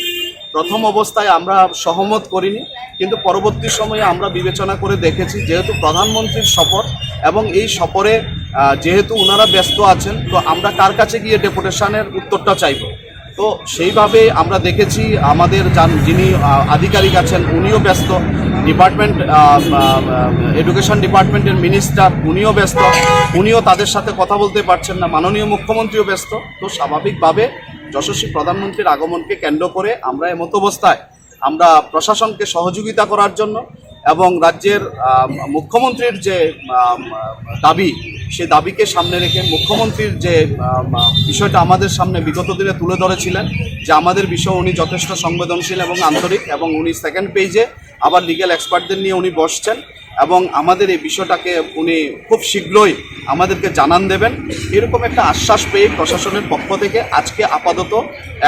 প্রথম অবস্থায় আমরা সহমত করিনি, কিন্তু পরবর্তী সময়ে আমরা বিবেচনা করে দেখেছি, যেহেতু প্রধানমন্ত্রীর সফর এবং এই সফরে আহ, যেহেতু ওনারা ব্যস্ত আছেন, তো আমরা কার কাছে গিয়ে ডেপুটেশনের উত্তরটা চাইব? তো সেইভাবে আমরা দেখেছি আমাদের যান যিনি আহ, আধিকারিক আছেন, উনিও ব্যস্ত। ডিপার্টমেন্ট, এডুকেশন ডিপার্টমেন্টের মিনিস্টার, উনিও ব্যস্ত। উনিও তাদের সাথে কথা বলতে পারছেন না। মাননীয় মুখ্যমন্ত্রীও ব্যস্ত। তো স্বাভাবিকভাবে যশস্বী প্রধানমন্ত্রীর আগমনকে কেন্দ্র করে আমরা এমতাবস্থায় আমরা প্রশাসনকে সহযোগিতা করার জন্য এবং রাজ্যের আহ, মুখ্যমন্ত্রীর যে আহ, দাবি, সেই দাবিকে সামনে রেখে মুখ্যমন্ত্রীর যে আহ, বিষয়টা আমাদের সামনে বিগত দিনে তুলে ধরেছিলেন, যে আমাদের বিষয়ে উনি যথেষ্ট সংবেদনশীল এবং আন্তরিক, এবং উনি সেকেন্ড পেজে আবার লিগ্যাল এক্সপার্টদের নিয়ে উনি বসছেন এবং আমাদের এই বিষয়টাকে উনি খুব শীঘ্রই আমাদেরকে জানান দেবেন। এরকম একটা আশ্বাস পেয়ে প্রশাসনের পক্ষ থেকে আজকে আপাতত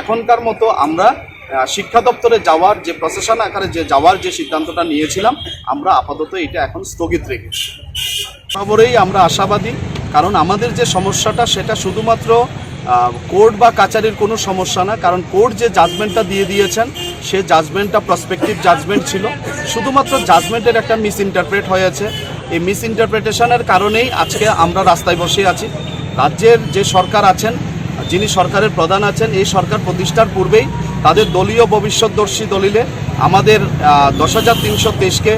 এখনকার মতো আমরা আহ, শিক্ষা দপ্তরে যাওয়ার যে প্রসেশন আকারে যে যাওয়ার যে সিদ্ধান্তটা নিয়েছিলাম, আমরা আপাতত এটা এখন স্থগিত রেখেছি। বরাবরই আমরা আশাবাদী, কারণ আমাদের যে সমস্যাটা, সেটা শুধুমাত্র কোর্ট বা কাচারির কোনো সমস্যা না। কারণ কোর্ট যে জাজমেন্টটা দিয়ে দিয়েছেন, সে জাজমেন্টটা প্রসপেক্টিভ জাজমেন্ট ছিল, শুধুমাত্র জাজমেন্টের একটা মিস ইন্টারপ্রেট হয়েছে। এই মিস ইন্টারপ্রিটেশনের কারণেই আজকে আমরা রাস্তায় বসে আছি। রাজ্যের যে সরকার আছেন, যিনি সরকারের প্রধান আছেন, এই সরকার প্রতিষ্ঠার পূর্বেই তাদের দলীয় ভবিষ্যৎদর্শী দলিলে আমাদের দশ হাজার তিনশো তেইশকে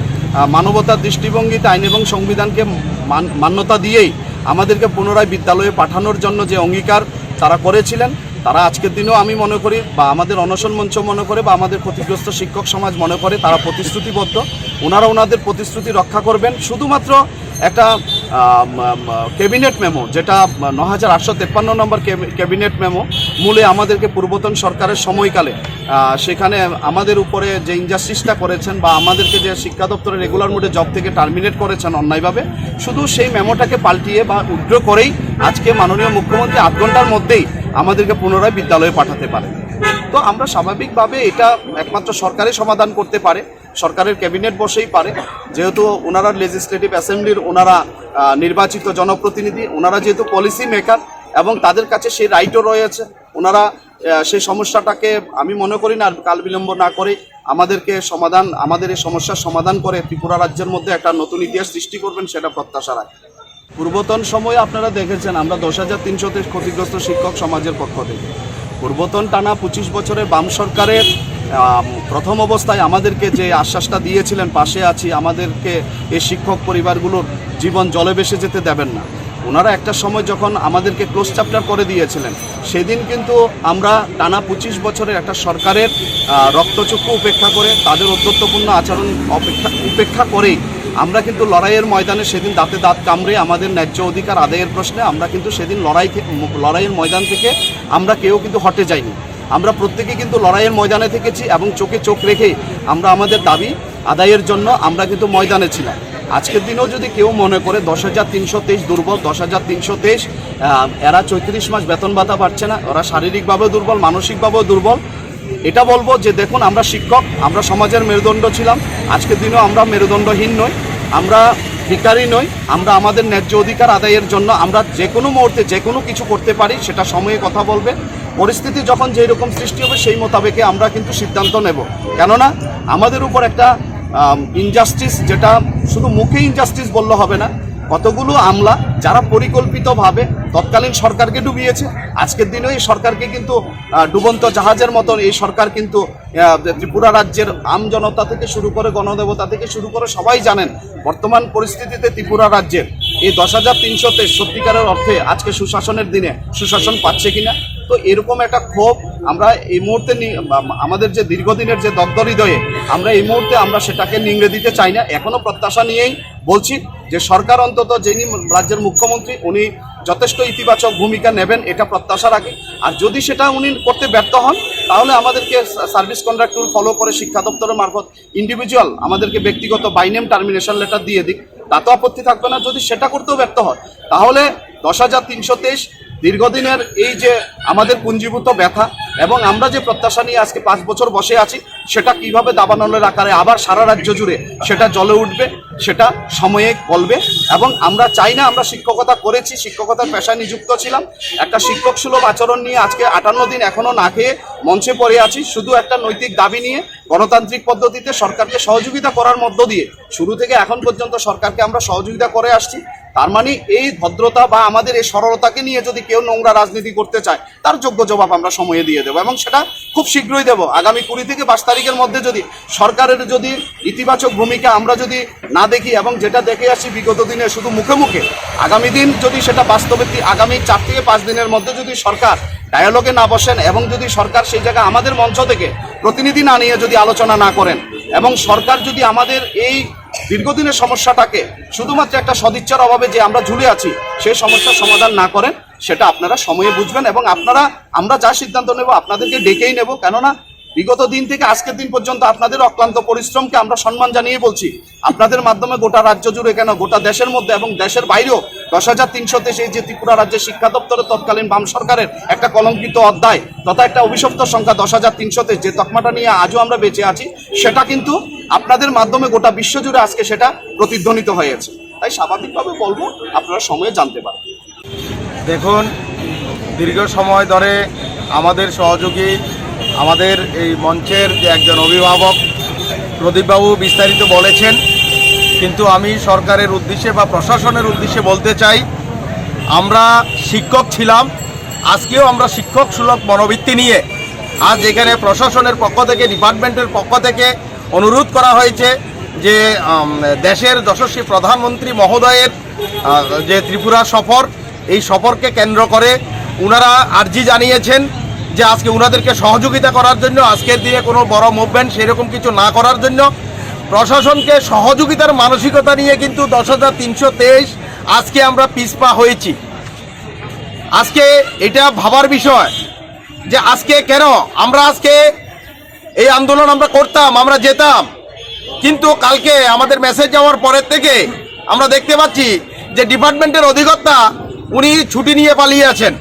মানবতার দৃষ্টিভঙ্গিতে আইন এবং সংবিধানকে মান- মান্যতা দিয়েই আমাদেরকে পুনরায় বিদ্যালয়ে পাঠানোর জন্য যে অঙ্গীকার তারা করেছিলেন, তারা আজকের দিনেও, আমি মনে করি, বা আমাদের অনশন মঞ্চ মনে করে, বা আমাদের ক্ষতিগ্রস্ত শিক্ষক সমাজ মনে করে, তারা প্রতিশ্রুতিবদ্ধ। ওনারা ওনাদের প্রতিশ্রুতি রক্ষা করবেন। শুধুমাত্র একটা ক্যাবিনেট মেমো, যেটা ন হাজার আটশো তেপ্পান্ন নম্বর ক্যাবিনেট মেমো, মূলে আমাদেরকে পূর্বতন সরকারের সময়কালে আহ, সেখানে আমাদের উপরে যে ইনজাস্টিসটা করেছেন বা আমাদেরকে যে শিক্ষা দপ্তরে রেগুলার মোডে জব থেকে টার্মিনেট করেছেন অন্যায়ভাবে, শুধু সেই মেমোটাকে পাল্টিয়ে বা উইথড্র করেই আজকে মাননীয় মুখ্যমন্ত্রী আধ ঘন্টার মধ্যেই আমাদেরকে পুনরায় বিদ্যালয়ে পাঠাতে পারেন। তো আমরা স্বাভাবিকভাবে এটা একমাত্র সরকারই সমাধান করতে পারে, সরকারের ক্যাবিনেট বসেই পারে, যেহেতু ওনারা লেজিসলেটিভ অ্যাসেম্বলির, ওনারা আহ, নির্বাচিত জনপ্রতিনিধি, ওনারা যেহেতু পলিসি মেকার এবং তাদের কাছে সেই রাইটও রয়েছে, ওনারা আহ, সেই সমস্যাটাকে, আমি মনে করি না, আর কাল বিলম্ব না করে আমাদেরকে সমাধান, আমাদের এই সমস্যার সমাধান করে ত্রিপুরা রাজ্যের মধ্যে একটা নতুন ইতিহাস সৃষ্টি করবেন, সেটা প্রত্যাশা রাখি। পূর্বতন সময়ে আপনারা দেখেছেন, আমরা দশ হাজার তিনশো তেইশ ক্ষতিগ্রস্ত শিক্ষক সমাজের পক্ষ থেকে পূর্বতন টানা পঁচিশ বছরের বাম সরকারের আম, প্রথম অবস্থায় আমাদেরকে যে আশ্বাসটা দিয়েছিলেন, পাশে আছি, আমাদেরকে এই শিক্ষক পরিবারগুলোর জীবন জলে ভেসে যেতে দেবেন না। ওনারা একটা সময় যখন আমাদেরকে ক্লোজ চ্যাপ্টার করে দিয়েছিলেন, সেদিন কিন্তু আমরা টানা পঁচিশ বছরের একটা সরকারের আহ, রক্তচক্ষু উপেক্ষা করে, তাদের ঔদ্ধত্যপূর্ণ আচরণ অপেক্ষা উপেক্ষা করেই আমরা কিন্তু লড়াইয়ের ময়দানে সেদিন দাঁতে দাঁত কামড়ে আমাদের ন্যায্য অধিকার আদায়ের প্রশ্নে আমরা কিন্তু সেদিন লড়াই থে- ম- লড়াইয়ের ময়দান থেকে আমরা কেউ কিন্তু হটে যাইনি। আমরা প্রত্যেকে কিন্তু লড়াইয়ের ময়দানে থেকেছি এবং চোখে চোখ রেখে আমরা আমাদের দাবি আদায়ের জন্য আমরা কিন্তু ময়দানে ছিলাম। আজকের দিনেও যদি কেউ মনে করে দশ হাজার তিনশো তেইশ দুর্বল, দশ হাজার তিনশো তেইশ, আহ, এরা চৌত্রিশ মাস বেতন ভাতা পাচ্ছে না, ওরা শারীরিকভাবেও দুর্বল, মানসিকভাবেও দুর্বল, এটা বলবো যে দেখুন, আমরা শিক্ষক, আমরা সমাজের মেরুদণ্ড ছিলাম, আজকের দিনেও আমরা মেরুদণ্ডহীন নই, আমরা ভিখারি নই। আমরা আমাদের ন্যায্য অধিকার আদায়ের জন্য আমরা যে কোনো মুহূর্তে যে কোনো কিছু করতে পারি, সেটা সময়ে কথা বলবে। পরিস্থিতি যখন যেই রকম সৃষ্টি হবে, সেই মোতাবেকে আমরা কিন্তু সিদ্ধান্ত নেব। কেননা আমাদের উপর একটা ইনজাস্টিস, যেটা শুধু মুখে ইনজাস্টিস বললে হবে না, কতগুলো আমলা যারা পরিকল্পিতভাবে তৎকালীন সরকারকে ডুবিয়েছে, আজকের দিনেও এই সরকারকে কিন্তু আহ, ডুবন্ত জাহাজের মতন এই সরকার কিন্তু আহ, ত্রিপুরা রাজ্যের আম জনতা থেকে শুরু করে, গণদেবতা থেকে শুরু করে সবাই জানেন বর্তমান পরিস্থিতিতে ত্রিপুরা রাজ্যের এই দশ হাজার তিনশোতে সত্যিকারের অর্থে আজকে সুশাসনের দিনে সুশাসন পাচ্ছে কিনা। তো এরকম একটা ক্ষোভ আমরা এই মুহূর্তে নি- আম- আমাদের যে দীর্ঘদিনের যে দগ্ধ হৃদয়ে আমরা এই মুহূর্তে আমরা সেটাকে নিংড়ে দিতে চাই না। এখনো প্রত্যাশা নিয়েই বলছি যে সরকার, অন্তত যিনি রাজ্যের মুখ্যমন্ত্রী, উনি যথেষ্ট ইতিবাচক ভূমিকা নেবেন, এটা প্রত্যাশা রাখি। আর যদি সেটা উনি করতে ব্যর্থ হন, তাহলে আমাদেরকে সার্ভিস কন্ট্রাক্ট রুল ফলো করে শিক্ষা দপ্তরের মারফত ইন্ডিভিজুয়াল আমাদেরকে ব্যক্তিগত বাই নেম টার্মিনেশন লেটার দিয়ে দিক, তাতেও আপত্তি থাকবে না। যদি সেটা করতেও ব্যর্থ হয়, তাহলে দশ হাজার তিনশো তেইশ দীর্ঘদিনের এই যে আমাদের পুঞ্জীভূত ব্যথা এবং আমরা যে প্রত্যাশা নিয়ে আজকে পাঁচ বছর বসে আছি, সেটা কিভাবে দাবানলের আকারে আবার সারা রাজ্য জুড়ে সেটা জ্বলে উঠবে, সেটা সময়ে বলবে। এবং আমরা চাই না, আমরা শিক্ষকতা করেছি, শিক্ষকতার পেশায় নিযুক্ত ছিলাম, একটা শিক্ষক সুলভ আচরণ নিয়ে আজকে আটান্ন দিন এখনো না খেয়ে মঞ্চে পড়ে আছি, শুধু একটা নৈতিক দাবি নিয়ে গণতান্ত্রিক পদ্ধতিতে সরকারকে সহযোগিতা করার মধ্য দিয়ে শুরু থেকে এখন পর্যন্ত সরকারকে আমরা সহযোগিতা করে আসছি। তার মানে এই ভদ্রতা বা আমাদের এই সরলতাকে নিয়ে যদি কেউ নোংরা রাজনীতি করতে চায়, তার যোগ্য জবাব আমরা সময়ে দিয়ে দেবো এবং সেটা খুব শীঘ্রই দেব। আগামী কুড়ি থেকে বাইশ তারিখের মধ্যে যদি সরকারের যদি ইতিবাচক ভূমিকা আমরা যদি না দেখি এবং যেটা দেখে আসি বিগত দিনে শুধু মুখে মুখে, আগামী দিন যদি সেটা বাস্তবে তি- আগামী চার থেকে পাঁচ দিনের মধ্যে যদি সরকার ডায়ালগে না বসেন এবং যদি সরকার সেই জায়গায় আমাদের মঞ্চ থেকে প্রতিনিধি না নিয়ে যদি আলোচনা না করেন এবং সরকার যদি আমাদের এই দীর্ঘদিনের সমস্যাটাকে শুধুমাত্র একটা সদিচ্ছার অভাবে যে আমরা ঝুলে আছি, সেই সমস্যার সমাধান না করেন, সেটা আপনারা সময়ে বুঝবেন। এবং আপনারা, আমরা যা সিদ্ধান্ত নেব আপনাদেরকে ডেকেই নেব, কেননা বিগত দিন থেকে আজকের দিন পর্যন্ত আপনাদের অক্লান্ত পরিশ্রমকে আমরা সম্মান জানিয়ে বলছি। আপনাদের মাধ্যমে গোটা রাজ্য জুড়ে কেন, গোটা দেশের মধ্যে এবং দেশের বাইরেও দশ হাজার তিনশো তেইশ, এই যে ত্রিপুরা রাজ্যের শিক্ষা দপ্তরের তৎকালীন বাম সরকারের একটা কলঙ্কিত অধ্যায় তথা একটা অভিশপ্ত সংখ্যা দশ হাজার তিনশো তেইশ, যে তকমাটা নিয়ে আজও আমরা বেঁচে আছি, সেটা কিন্তু আপনাদের মাধ্যমে গোটা বিশ্বজুড়ে আজকে সেটা প্রতিধ্বনিত হয়েছে। তাই স্বাভাবিকভাবে বলবো, আপনারা সময়ে জানতে পারবেন। দেখুন, দীর্ঘ সময় ধরে আমাদের সহযোগী, আমাদের এই মঞ্চের যে একজন অভিভাবক প্রদীপবাবু বিস্তারিত বলেছেন, কিন্তু আমি সরকারের উদ্দেশ্যে বা প্রশাসনের উদ্দেশ্যে বলতে চাই, আমরা শিক্ষক ছিলাম, আজকেও আমরা শিক্ষক সুলভ মনোবৃত্তি নিয়ে আজ এখানে প্রশাসনের পক্ষ থেকে, ডিপার্টমেন্টের পক্ষ থেকে অনুরোধ করা হয়েছে যে আম, দেশের যশস্বী প্রধানমন্ত্রী মহোদয়ের আহ, যে ত্রিপুরা সফর, এই সফরকে কেন্দ্র করে ওনারা আর্জি জানিয়েছেন যে আজকে ওনাদেরকে সহযোগিতা করার জন্য, আজকের দিনে কোনো বড় মুভমেন্ট সেরকম কিছু না করার জন্য, প্রশাসনকে সহযোগিতার মানসিকতা নিয়ে কিন্তু দশ হাজার তিনশো তেইশ আজকে আমরা পিছপা হয়েছি। আজকে এটা ভাবার বিষয় যে আজকে কেন আমরা আজকে এই আন্দোলন আমরা করতাম, আমরা যেতাম, কিন্তু কালকে আমাদের মেসেজ যাওয়ার পরের থেকে আমরা দেখতে পাচ্ছি যে ডিপার্টমেন্টের অধিকর্তা উনি ছুটি নিয়ে পালিয়ে আছেন।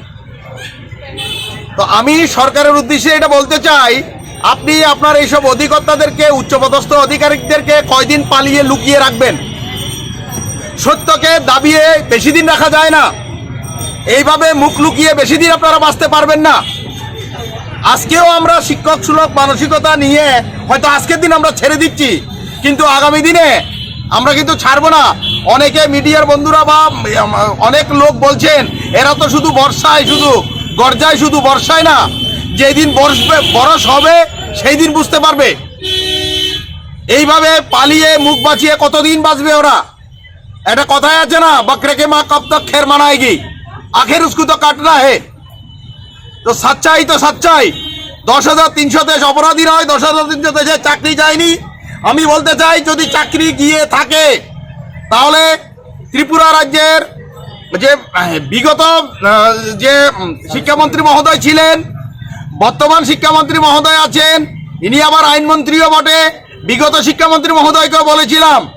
তো আমি সরকারের উদ্দেশ্যে এটা বলতে চাই, আপনি আপনার এইসব অধিকর্তাদেরকে, উচ্চপদস্থ আধিকারিকদেরকে কয়দিন পালিয়ে লুকিয়ে রাখবেন? সত্যকে দাবিয়ে বেশি দিন রাখা যায় না। এইভাবে মুখ লুকিয়ে বেশি দিন আপনারা বাঁচতে পারবেন না। আজকেও আমরা শিক্ষক সুলভ মানসিকতা নিয়ে হয়তো আজকের দিন আমরা ছেড়ে দিচ্ছি, কিন্তু আগামী দিনে আমরা কিন্তু ছাড়বো না। অনেকে মিডিয়ার বন্ধুরা বা, উম, অনেক লোক বলছেন, "এরা তো শুধু বর্ষায়, শুধু গর্জায়, শুধু বর্ষায় না, যেই দিন বর্ষবে, বরস হবে, সেই দিন বুঝতে পারবে।" এইভাবে পালিয়ে মুখ বাঁচিয়ে কতদিন বাঁচবে ওরা? একটা কথায় আছে না, "বকরে কে মা কব তক খের মানায়গি, আখের উসকু তো কাটনা হে।" তো সাচ্চাই তো সাচ্চাই, দশ হাজার তিনশো তেইশ অপরাধী নয়, দশ হাজার তিনশো তেইশে চাকরি যায়নি। আমি বলতে চাই, যদি চাকরি গিয়ে থাকে, তাহলে ত্রিপুরা রাজ্যের যে, আহ, বিগত, আহ, যে, উম, শিক্ষামন্ত্রী মহোদয় ছিলেন, বর্তমান শিক্ষামন্ত্রী মহোদয় আছেন, ইনি আবার আইনমন্ত্রীও বটে। বিগত শিক্ষামন্ত্রী মহোদয়কেও বলেছিলাম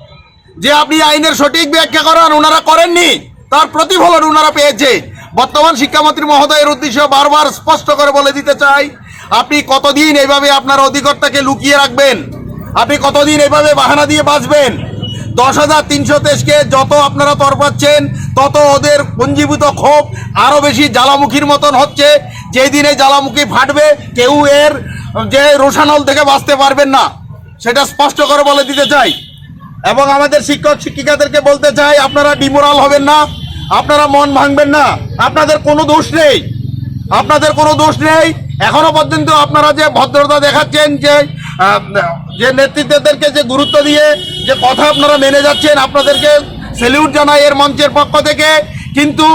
যে আপনি আইনের সঠিক ব্যাখ্যা করান, ওনারা করেননি, তার প্রতিফলন ওনারা পেয়েছে। বর্তমান শিক্ষামন্ত্রী মহোদয়ের উদ্দেশ্যে বারবার স্পষ্ট করে বলে দিতে চাই, আপনি কতদিন এইভাবে আপনার অধিকর্তাকে লুকিয়ে রাখবেন? আপনি কতদিন এইভাবে বাহানা দিয়ে বাঁচবেন? দশ হাজার তিনশো তেইশকে যত আপনারা তরপাচ্ছেন, তত ওদের পুঞ্জীভূত ক্ষোভ আরো বেশি জ্বালামুখীর মতন হচ্ছে। যেই দিনে জ্বালামুখী ফাটবে, কেউ এর যে রোষানল থেকে বাঁচতে পারবেন না, সেটা স্পষ্ট করে বলে দিতে চাই। এবং আমাদের শিক্ষক শিক্ষিকাদেরকে বলতে চাই, আপনারা ডিমোরাল হবেন না, আপনারা মন ভাঙবেন না, আপনাদের কোনো দোষ নেই, আপনাদের কোনো দোষ নেই। এখনো পর্যন্ত আপনারা যে ভদ্রতা দেখাচ্ছেন, যে, আহ, যে নেতৃত্বদেরকে যে গুরুত্ব দিয়ে যে কথা আপনারা মেনে যাচ্ছেন, আপনাদেরকে স্যালিউট জানাই এর মঞ্চের পক্ষ থেকে। কিন্তু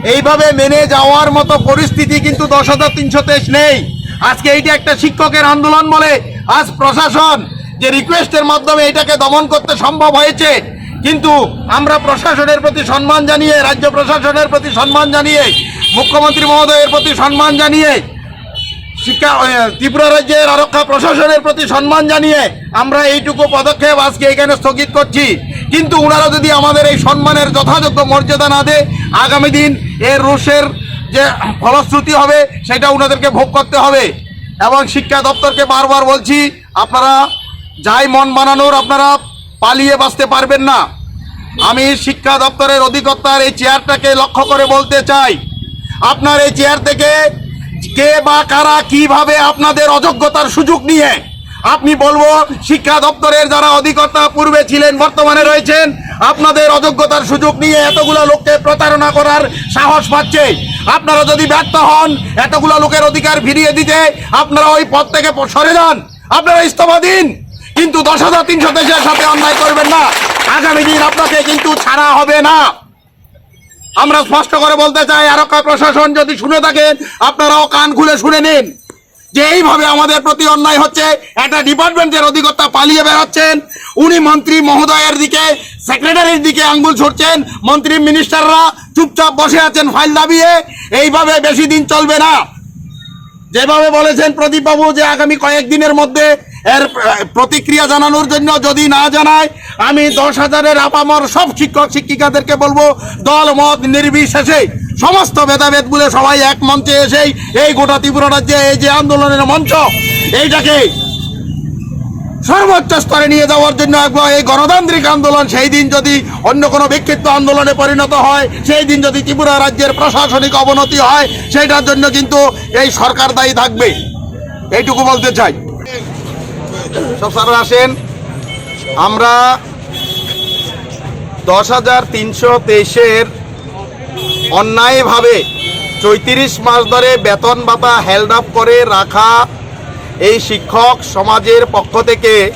এইভাবে মেনে যাওয়ার মতো পরিস্থিতি কিন্তু দশ হাজার তিনশো তেইশ নেই। আজকে এইটা একটা শিক্ষকের আন্দোলন বলে আজ প্রশাসন যে রিকোয়েস্টের মাধ্যমে এটাকে দমন করতে সম্ভব হয়েছে, কিন্তু আমরা প্রশাসনের প্রতি সম্মান জানিয়ে, রাজ্য প্রশাসনের প্রতি সম্মান জানিয়ে, মুখ্যমন্ত্রী মহোদয়ের প্রতি সম্মান জানিয়ে, শিক্ষা, এ, ত্রিপুরা রাজ্যের আরক্ষা প্রশাসনের প্রতি সম্মান জানিয়ে আমরা এইটুকু পদক্ষেপ আজকে এখানে স্থগিত করছি। কিন্তু ওনারা যদি আমাদের এই সম্মানের যথাযোগ্য মর্যাদা না দেয়, আগামী দিন এর রোষের যে ফলশ্রুতি হবে, সেটা ওনাদেরকে ভোগ করতে হবে। এবং শিক্ষা দপ্তরকে বারবার বলছি, আপনারা যাই মন বানানোর, আপনারা পালিয়ে বাঁচতে পারবেন না। আমি শিক্ষা দপ্তরের অধিকর্তার এই চেয়ারটাকে লক্ষ্য করে বলতে চাই, আপনার এই চেয়ার থেকে কে বা কারা কিভাবে আপনাদের অযোগ্যতার সুযোগ নিয়ে, আপনি বলবো, শিক্ষা দপ্তরের যারা অধিকর্তা পূর্বে ছিলেন, বর্তমানে রয়েছেন, আপনাদের অযোগ্যতার সুযোগ নিয়ে এতগুলো লোককে প্রতারণা করার সাহস পাচ্ছে। আপনারা যদি ব্যর্থ হন, এতগুলো লোকের অধিকার ফিরিয়ে দিতে আপনারা ওই পদ থেকে প-, সরে যান, আপনারা ইস্তফা দিন, কিন্তু দশ হাজার তিনশো তেইশের সাথে অন্যায় করবেন না। আগামী দিন আপনাকে কিন্তু ছাড়া হবে না। আমরা স্পষ্ট করে বলতে চাই, আরক্ষা প্রশাসন যদি শুনে থাকেন, আপনারাও কান খুলে শুনে নিন যে এইভাবে আমাদের প্রতি অন্যায় হচ্ছে। একটা ডিপার্টমেন্টের অধিকর্তা পালিয়ে বেড়াচ্ছেন, উনি মন্ত্রী মহোদয়ের দিকে, সেক্রেটারির দিকে আঙ্গুল ছুড়ছেন, মন্ত্রী মিনিস্টাররা চুপচাপ বসে আছেন ফাইল দাবিয়ে। এইভাবে বেশি দিন চলবে না। যেভাবে বলেছেন প্রদীপ বাবু যে আগামী কয়েকদিনের মধ্যে এর, আহ, প্রতিক্রিয়া জানানোর জন্য, যদি না জানায়, আমি দশ হাজারের আপামর সব শিক্ষক শিক্ষিকাদেরকে বলবো, দল মত নির্বিশেষে সমস্ত ভেদাভেদ ভুলে সবাই এক মঞ্চে এসেই এই গোটা ত্রিপুরা রাজ্যে এই যে আন্দোলনের মঞ্চ, এইটাকে সর্বোচ্চ স্তরে নিয়ে যাওয়ার জন্য একবার এই গণতান্ত্রিক আন্দোলন সেই দিন যদি অন্য কোনো বিক্ষিপ্ত আন্দোলনে পরিণত হয়, সেই দিন যদি ত্রিপুরা রাজ্যের প্রশাসনিক অবনতি হয়, সেটার জন্য কিন্তু এই সরকার দায়ী থাকবে। এইটুকু বলতে চাই। সব স্যাররা আসেন। আমরা দশ হাজার তিনশো তেইশের অন্যায়ভাবে চৌত্রিশ মাস ধরে বেতন ভাতা হেল্ড আপ করে রাখা এই শিক্ষক সমাজের পক্ষ থেকে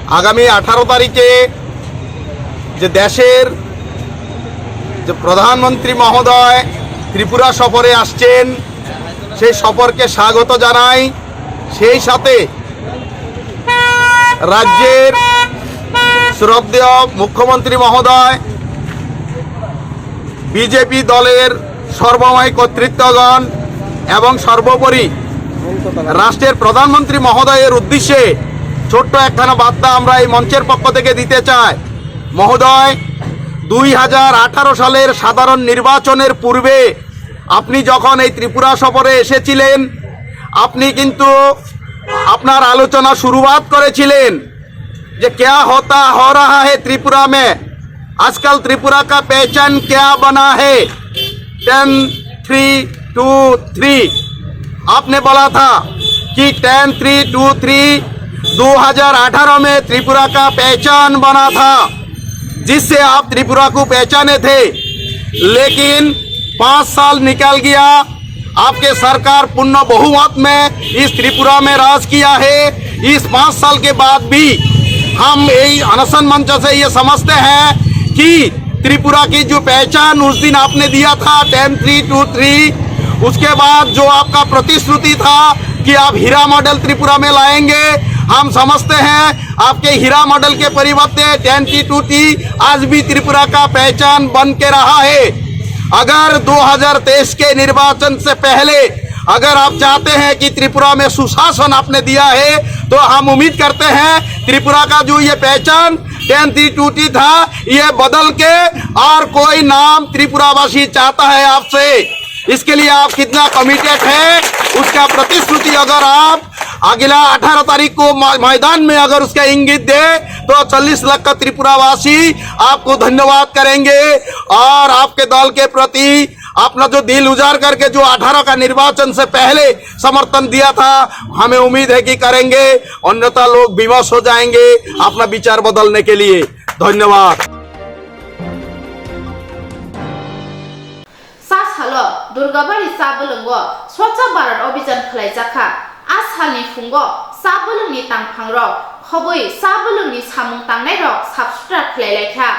আগামী আঠারো তারিখে যে দেশের যে প্রধানমন্ত্রী মহোদয় ত্রিপুরা সফরে আসছেন, সেই সফরকে স্বাগত জানাই। সেই সাথে রাজ্যের শ্রদ্ধেয় মুখ্যমন্ত্রী মহোদয়, বিজেপি দলের সর্বময় কর্তৃত্বগণ এবং সর্বোপরি রাষ্ট্রের প্রধানমন্ত্রী মহোদয়ের উদ্দেশ্যে ছোট্ট একখানা বার্তা আমরা এই মঞ্চের পক্ষ থেকে দিতে চাই। মহোদয়, দুই হাজার আঠারো সালের সাধারণ নির্বাচনের পূর্বে আপনি যখন এই ত্রিপুরা সফরে এসেছিলেন, আপনি কিন্তু আপনার আলোচনা শুরুয়াত করেছিলেন যে क्या होता हो रहा है त्रिपुरा में, आजकल त्रिपुरा का पहचान क्या बना है, टेन थ्री टू थ्री। आपने बोला था कि टेन थ्री टू थ्री दो हज़ार अठारह में त्रिपुरा का पहचान बना था, जिससे आप त्रिपुरा को पहचाने थे। लेकिन पाँच साल निकल गया, आपके सरकार पूर्ण बहुमत में इस त्रिपुरा में राज किया है। इस पाँच साल के बाद भी हम यही अनशन मंच से ये समझते हैं कि त्रिपुरा की जो पहचान उस दिन आपने दिया था टेन थ्री टू थ्री, उसके बाद जो आपका प्रतिश्रुति था कि आप हीरा मॉडल त्रिपुरा में लाएंगे, हम समझते हैं आपके हीरा मॉडल के परिवर्ते टेन थ्री टू थ्री आज भी त्रिपुरा का पहचान बन के रहा है। अगर दो हज़ार तेईस के निर्वाचन से पहले अगर आप चाहते हैं कि त्रिपुरा में सुशासन आपने दिया है, तो हम उम्मीद करते हैं त्रिपुरा का जो ये पहचान टेन थ्री टू थ्री था, ये बदल के और कोई नाम त्रिपुरावासी चाहता है आपसे, इसके लिए आप कितना कमिटेड है, उसका प्रतिश्रुति अगर आप अगला अठारह तारीख को मा-, मैदान में अगर उसका इंगित दे, तो चालीस लाख का त्रिपुरावासी आपको धन्यवाद करेंगे और आपके दल के प्रति अपना जो दिल उजाड़ करके जो अठारह का निर्वाचन से पहले समर्थन दिया था, हमें उम्मीद है कि करेंगे, अन्यथा लोग विवश हो जाएंगे अपना विचार बदलने के लिए। धन्यवाद। Sa salo Durgabari cha bwlwngo Swachh Bharat Abhijan khwlaijakha. A salni phungo cha bwlwngni tangphangrok khobwi cha bwlwngni samung tangnairok sap sutra khwlailaikha.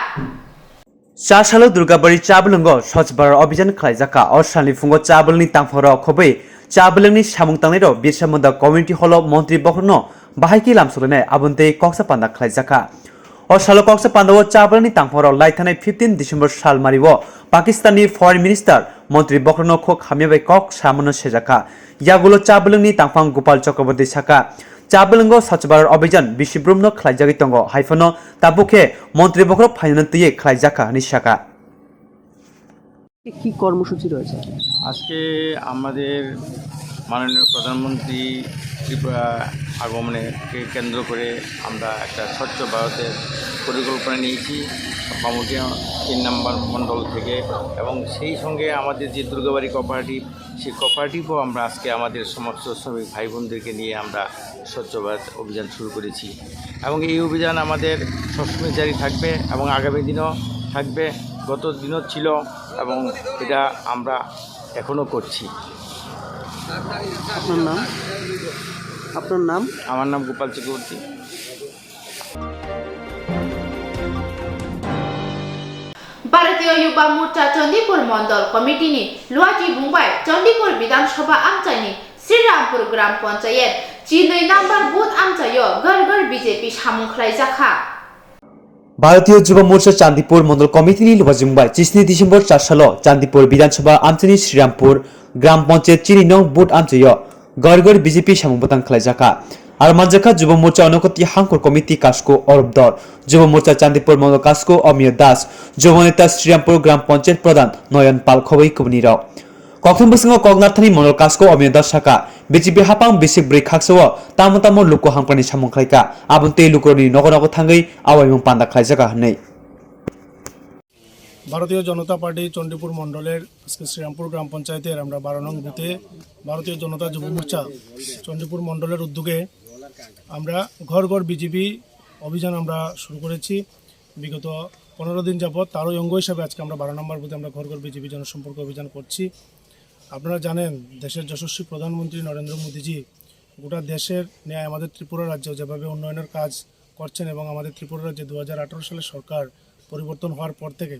Cha salo Durgabari cha bwlwngo Swachh Bharat Abhijan khwlaijakha. O salni phungo cha bwlwngni tangphangrok khobwi cha bwlwngni samung tangnairok Birsa Munda Community Hall o Montri bokhorokno bahai khe lam solainai aboni tei koksa panda khwlaijakha. O salo koksa pandao cha bwlwngni tangphangrok lai thanai fifteen December sal mario Pakistanni Foreign Minister Montri bokhorokno khuk hamya bai kok samano sejakha. Yagulo cha bwlwngni tangphang Gopal Chakraborty sakha, cha bwlwngo Swachh Bharat Abhijan bisi brumno khwlaijagwi tongo, hai phano tabuk khe Montri bokhorok phainani twiwi khwlaijakha hwnwi sakha. কি কর্মসূচি রয়েছে? আজকে আমাদের মাননীয় প্রধানমন্ত্রী ত্রিপুরা আগমনকে কেন্দ্র করে আমরা একটা স্বচ্ছ ভারতের পরিকল্পনা নিয়েছি, পামুটিয়া তিন নম্বর মণ্ডল থেকে। এবং সেই সঙ্গে আমাদের যে দুর্গাবাড়ি কোঅপারেটিভ, সেই কোঅপারেটিভও আমরা আজকে আমাদের সমস্ত শ্রমিক ভাই বোনদেরকে নিয়ে আমরা স্বচ্ছ ভারত অভিযান শুরু করেছি। এবং এই অভিযান আমাদের সবসময় জারি থাকবে এবং আগামী দিনও থাকবে। গত দিনও ছিল এবং এটা আমরা এখনও করছি। আপনার নাম? আপনার নাম? আমার নাম গোপাল Chakraborty. Bharatiya Yuba Morcha Chandipur Mondol Committee ni luachi bungbai Chandipur Bidhan Sabha amchaini Srirampur Gram Panchayat chinwi number booth amchaio gor gor B J P samung khlaijakha. Bharatiya Yuba Morcha Chandipur Mondol Committee ni luachi bungbai chisni December char salo Chandipur Bidhan Sabha amchaini Srirampur Gram Panchayat chini nong booth amchaio gor gor B J P samung bwtang khlaijakha. Aro manjakha Yuba Morcha Onokoti Hangkhor Committee Kasko Orup Dor, Yuba Morcha Chandipur Mondol Kasko Omiyo Das, Yuba Neta Srirampur Gram Panchayat Pradhan Noyon Pal khobwi kubunirok. Kokthum bwskango kok narthani Mondol Kasko Omiyo Das sakha, B J P hapang bisik bwrwi khaksao tamo tamo luku hamkrani samung khlaikha, aboni tei lukurokni nogo nogo thangwi awaimung panda khlaijakha hwnwi. ভারতীয় জনতা পার্টি চণ্ডীপুর মণ্ডলের আজকে শ্রীরামপুর গ্রাম পঞ্চায়েতের আমরা বারো নং বুথে ভারতীয় জনতা যুব মোর্চা চণ্ডীপুর মণ্ডলের উদ্যোগে আমরা ঘর ঘর বিজেপি অভিযান আমরা শুরু করেছি। বিগত পনেরো দিন যাবৎ তারই অঙ্গ হিসাবে আজকে আমরা বারো নম্বর বুথে আমরা ঘর ঘর বিজেপি জনসম্পর্ক অভিযান করছি। আপনারা জানেন, দেশের যশস্বী প্রধানমন্ত্রী নরেন্দ্র মোদীজি গোটা দেশের ন্যায় আমাদের ত্রিপুরা রাজ্যেও যেভাবে উন্নয়নের কাজ করছেন এবং আমাদের ত্রিপুরা রাজ্যে দু হাজার আঠারো সালে সরকার পরিবর্তন হওয়ার পর থেকে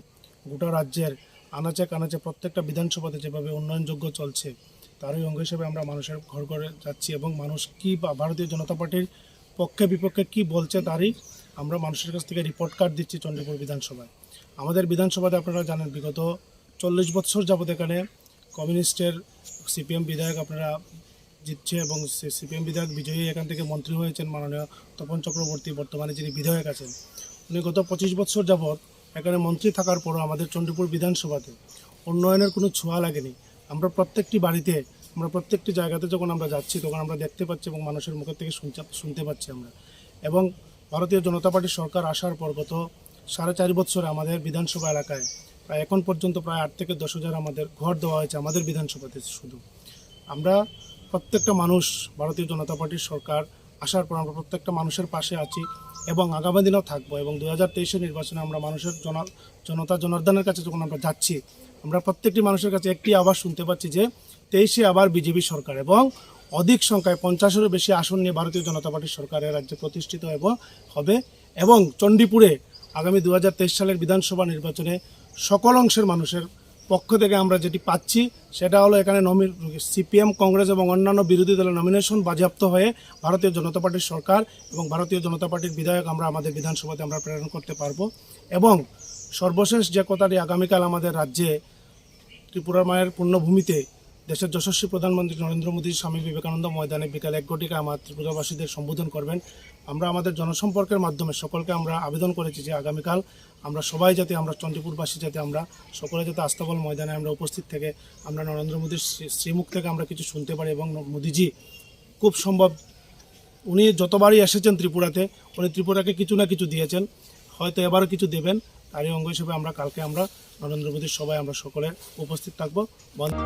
গোটা রাজ্যের আনাচে কানাচে প্রত্যেকটা বিধানসভাতে যেভাবে উন্নয়নযোগ্য চলছে, তারই অঙ্গ হিসেবে আমরা মানুষের ঘর ঘরে যাচ্ছি এবং মানুষ কি বা ভারতীয় জনতা পার্টির পক্ষে বিপক্ষে কি বলছে, তারই আমরা মানুষের কাছ থেকে রিপোর্ট কার্ড দিচ্ছি চণ্ডীপুর বিধানসভায়। আমাদের বিধানসভাতে আপনারা জানেন, বিগত চল্লিশ বছর যাবত এখানে কমিউনিস্টের সিপিএম বিধায়ক আপনারা জিতছে এবং সি-, সিপিএম বিধায়ক বিজয়ী এখান থেকে মন্ত্রী হয়েছেন মাননীয় তপন চক্রবর্তী, বর্তমানে যিনি বিধায়ক আছেন। উনি গত পঁচিশ বছর যাবত এখানে মন্ত্রী থাকার পরও আমাদের চণ্ডীপুর বিধানসভাতে উন্নয়নের কোনো ছোঁয়া লাগেনি। আমরা প্রত্যেকটি বাড়িতে, আমরা প্রত্যেকটি জায়গাতে যখন আমরা যাচ্ছি, তখন আমরা দেখতে পাচ্ছি এবং মানুষের মুখের থেকে শুনতে, শুনতে পাচ্ছি আমরা। এবং ভারতীয় জনতা পার্টির সরকার আসার পর গত সাড়ে চার বছরে আমাদের বিধানসভা এলাকায় প্রায় এখন পর্যন্ত প্রায় আট থেকে দশ হাজার আমাদের ঘর দেওয়া হয়েছে আমাদের বিধানসভাতে শুধু। আমরা প্রত্যেকটা মানুষ, ভারতীয় জনতা পার্টির সরকার আসার পর আমরা প্রত্যেকটা মানুষের পাশে আছি এবং আগামী দিনেও থাকবো। এবং দুই হাজার তেইশের নির্বাচনে আমরা মানুষের জনা-, জনতা জনার্দনের কাছে যখন আমরা যাচ্ছি, আমরা প্রত্যেকটি মানুষের কাছে একটি আওয়াজ শুনতে পাচ্ছি যে তেইশে আবার বিজেপি সরকার এবং অধিক সংখ্যায় পঞ্চাশেরও বেশি আসন নিয়ে ভারতীয় জনতা পার্টির সরকার এ রাজ্যে প্রতিষ্ঠিত এবং হবে। এবং চণ্ডীপুরে আগামী দুই হাজার তেইশ সালের বিধানসভা নির্বাচনে সকল অংশের মানুষের পক্ষ থেকে আমরা যেটি পাচ্ছি, সেটা হলো এখানে নমি-, সিপিএম, কংগ্রেস এবং অন্যান্য বিরোধী দলের নমিনেশন বাজেয়াপ্ত হয়ে ভারতীয় জনতা পার্টির সরকার এবং ভারতীয় জনতা পার্টির বিধায়ক আমরা আমাদের বিধানসভাতে আমরা প্রেরণ করতে পারবো। এবং সর্বশেষ যে কথাটি, আগামীকাল আমাদের রাজ্যে ত্রিপুরার মায়ের পুণ্যভূমিতে দেশের যশস্বী প্রধানমন্ত্রী নরেন্দ্র মোদী স্বামী বিবেকানন্দ ময়দানে বিকাল এক ঘটিকা আমার ত্রিপুরাবাসীদের সম্বোধন করবেন। আমরা আমাদের জনসম্পর্কের মাধ্যমে সকলকে আমরা আবেদন করেছি যে আগামীকাল আমরা সবাই যাতে, আমরা চণ্ডীপুরবাসী যাতে, আমরা সকলে যাতে আস্তাবল ময়দানে আমরা উপস্থিত থেকে আমরা নরেন্দ্র মোদীর শ্রী-, শ্রীমুখ থেকে আমরা কিছু শুনতে পারি এবং ন-, মোদীজি খুব সম্ভব উনি যতবারই এসেছেন ত্রিপুরাতে, উনি ত্রিপুরাকে কিছু না কিছু দিয়েছেন, হয়তো এবারও কিছু দেবেন। তারই অঙ্গ হিসেবে আমরা কালকে আমরা নরেন্দ্র মোদীর সভায় আমরা সকলে উপস্থিত থাকবো। বন-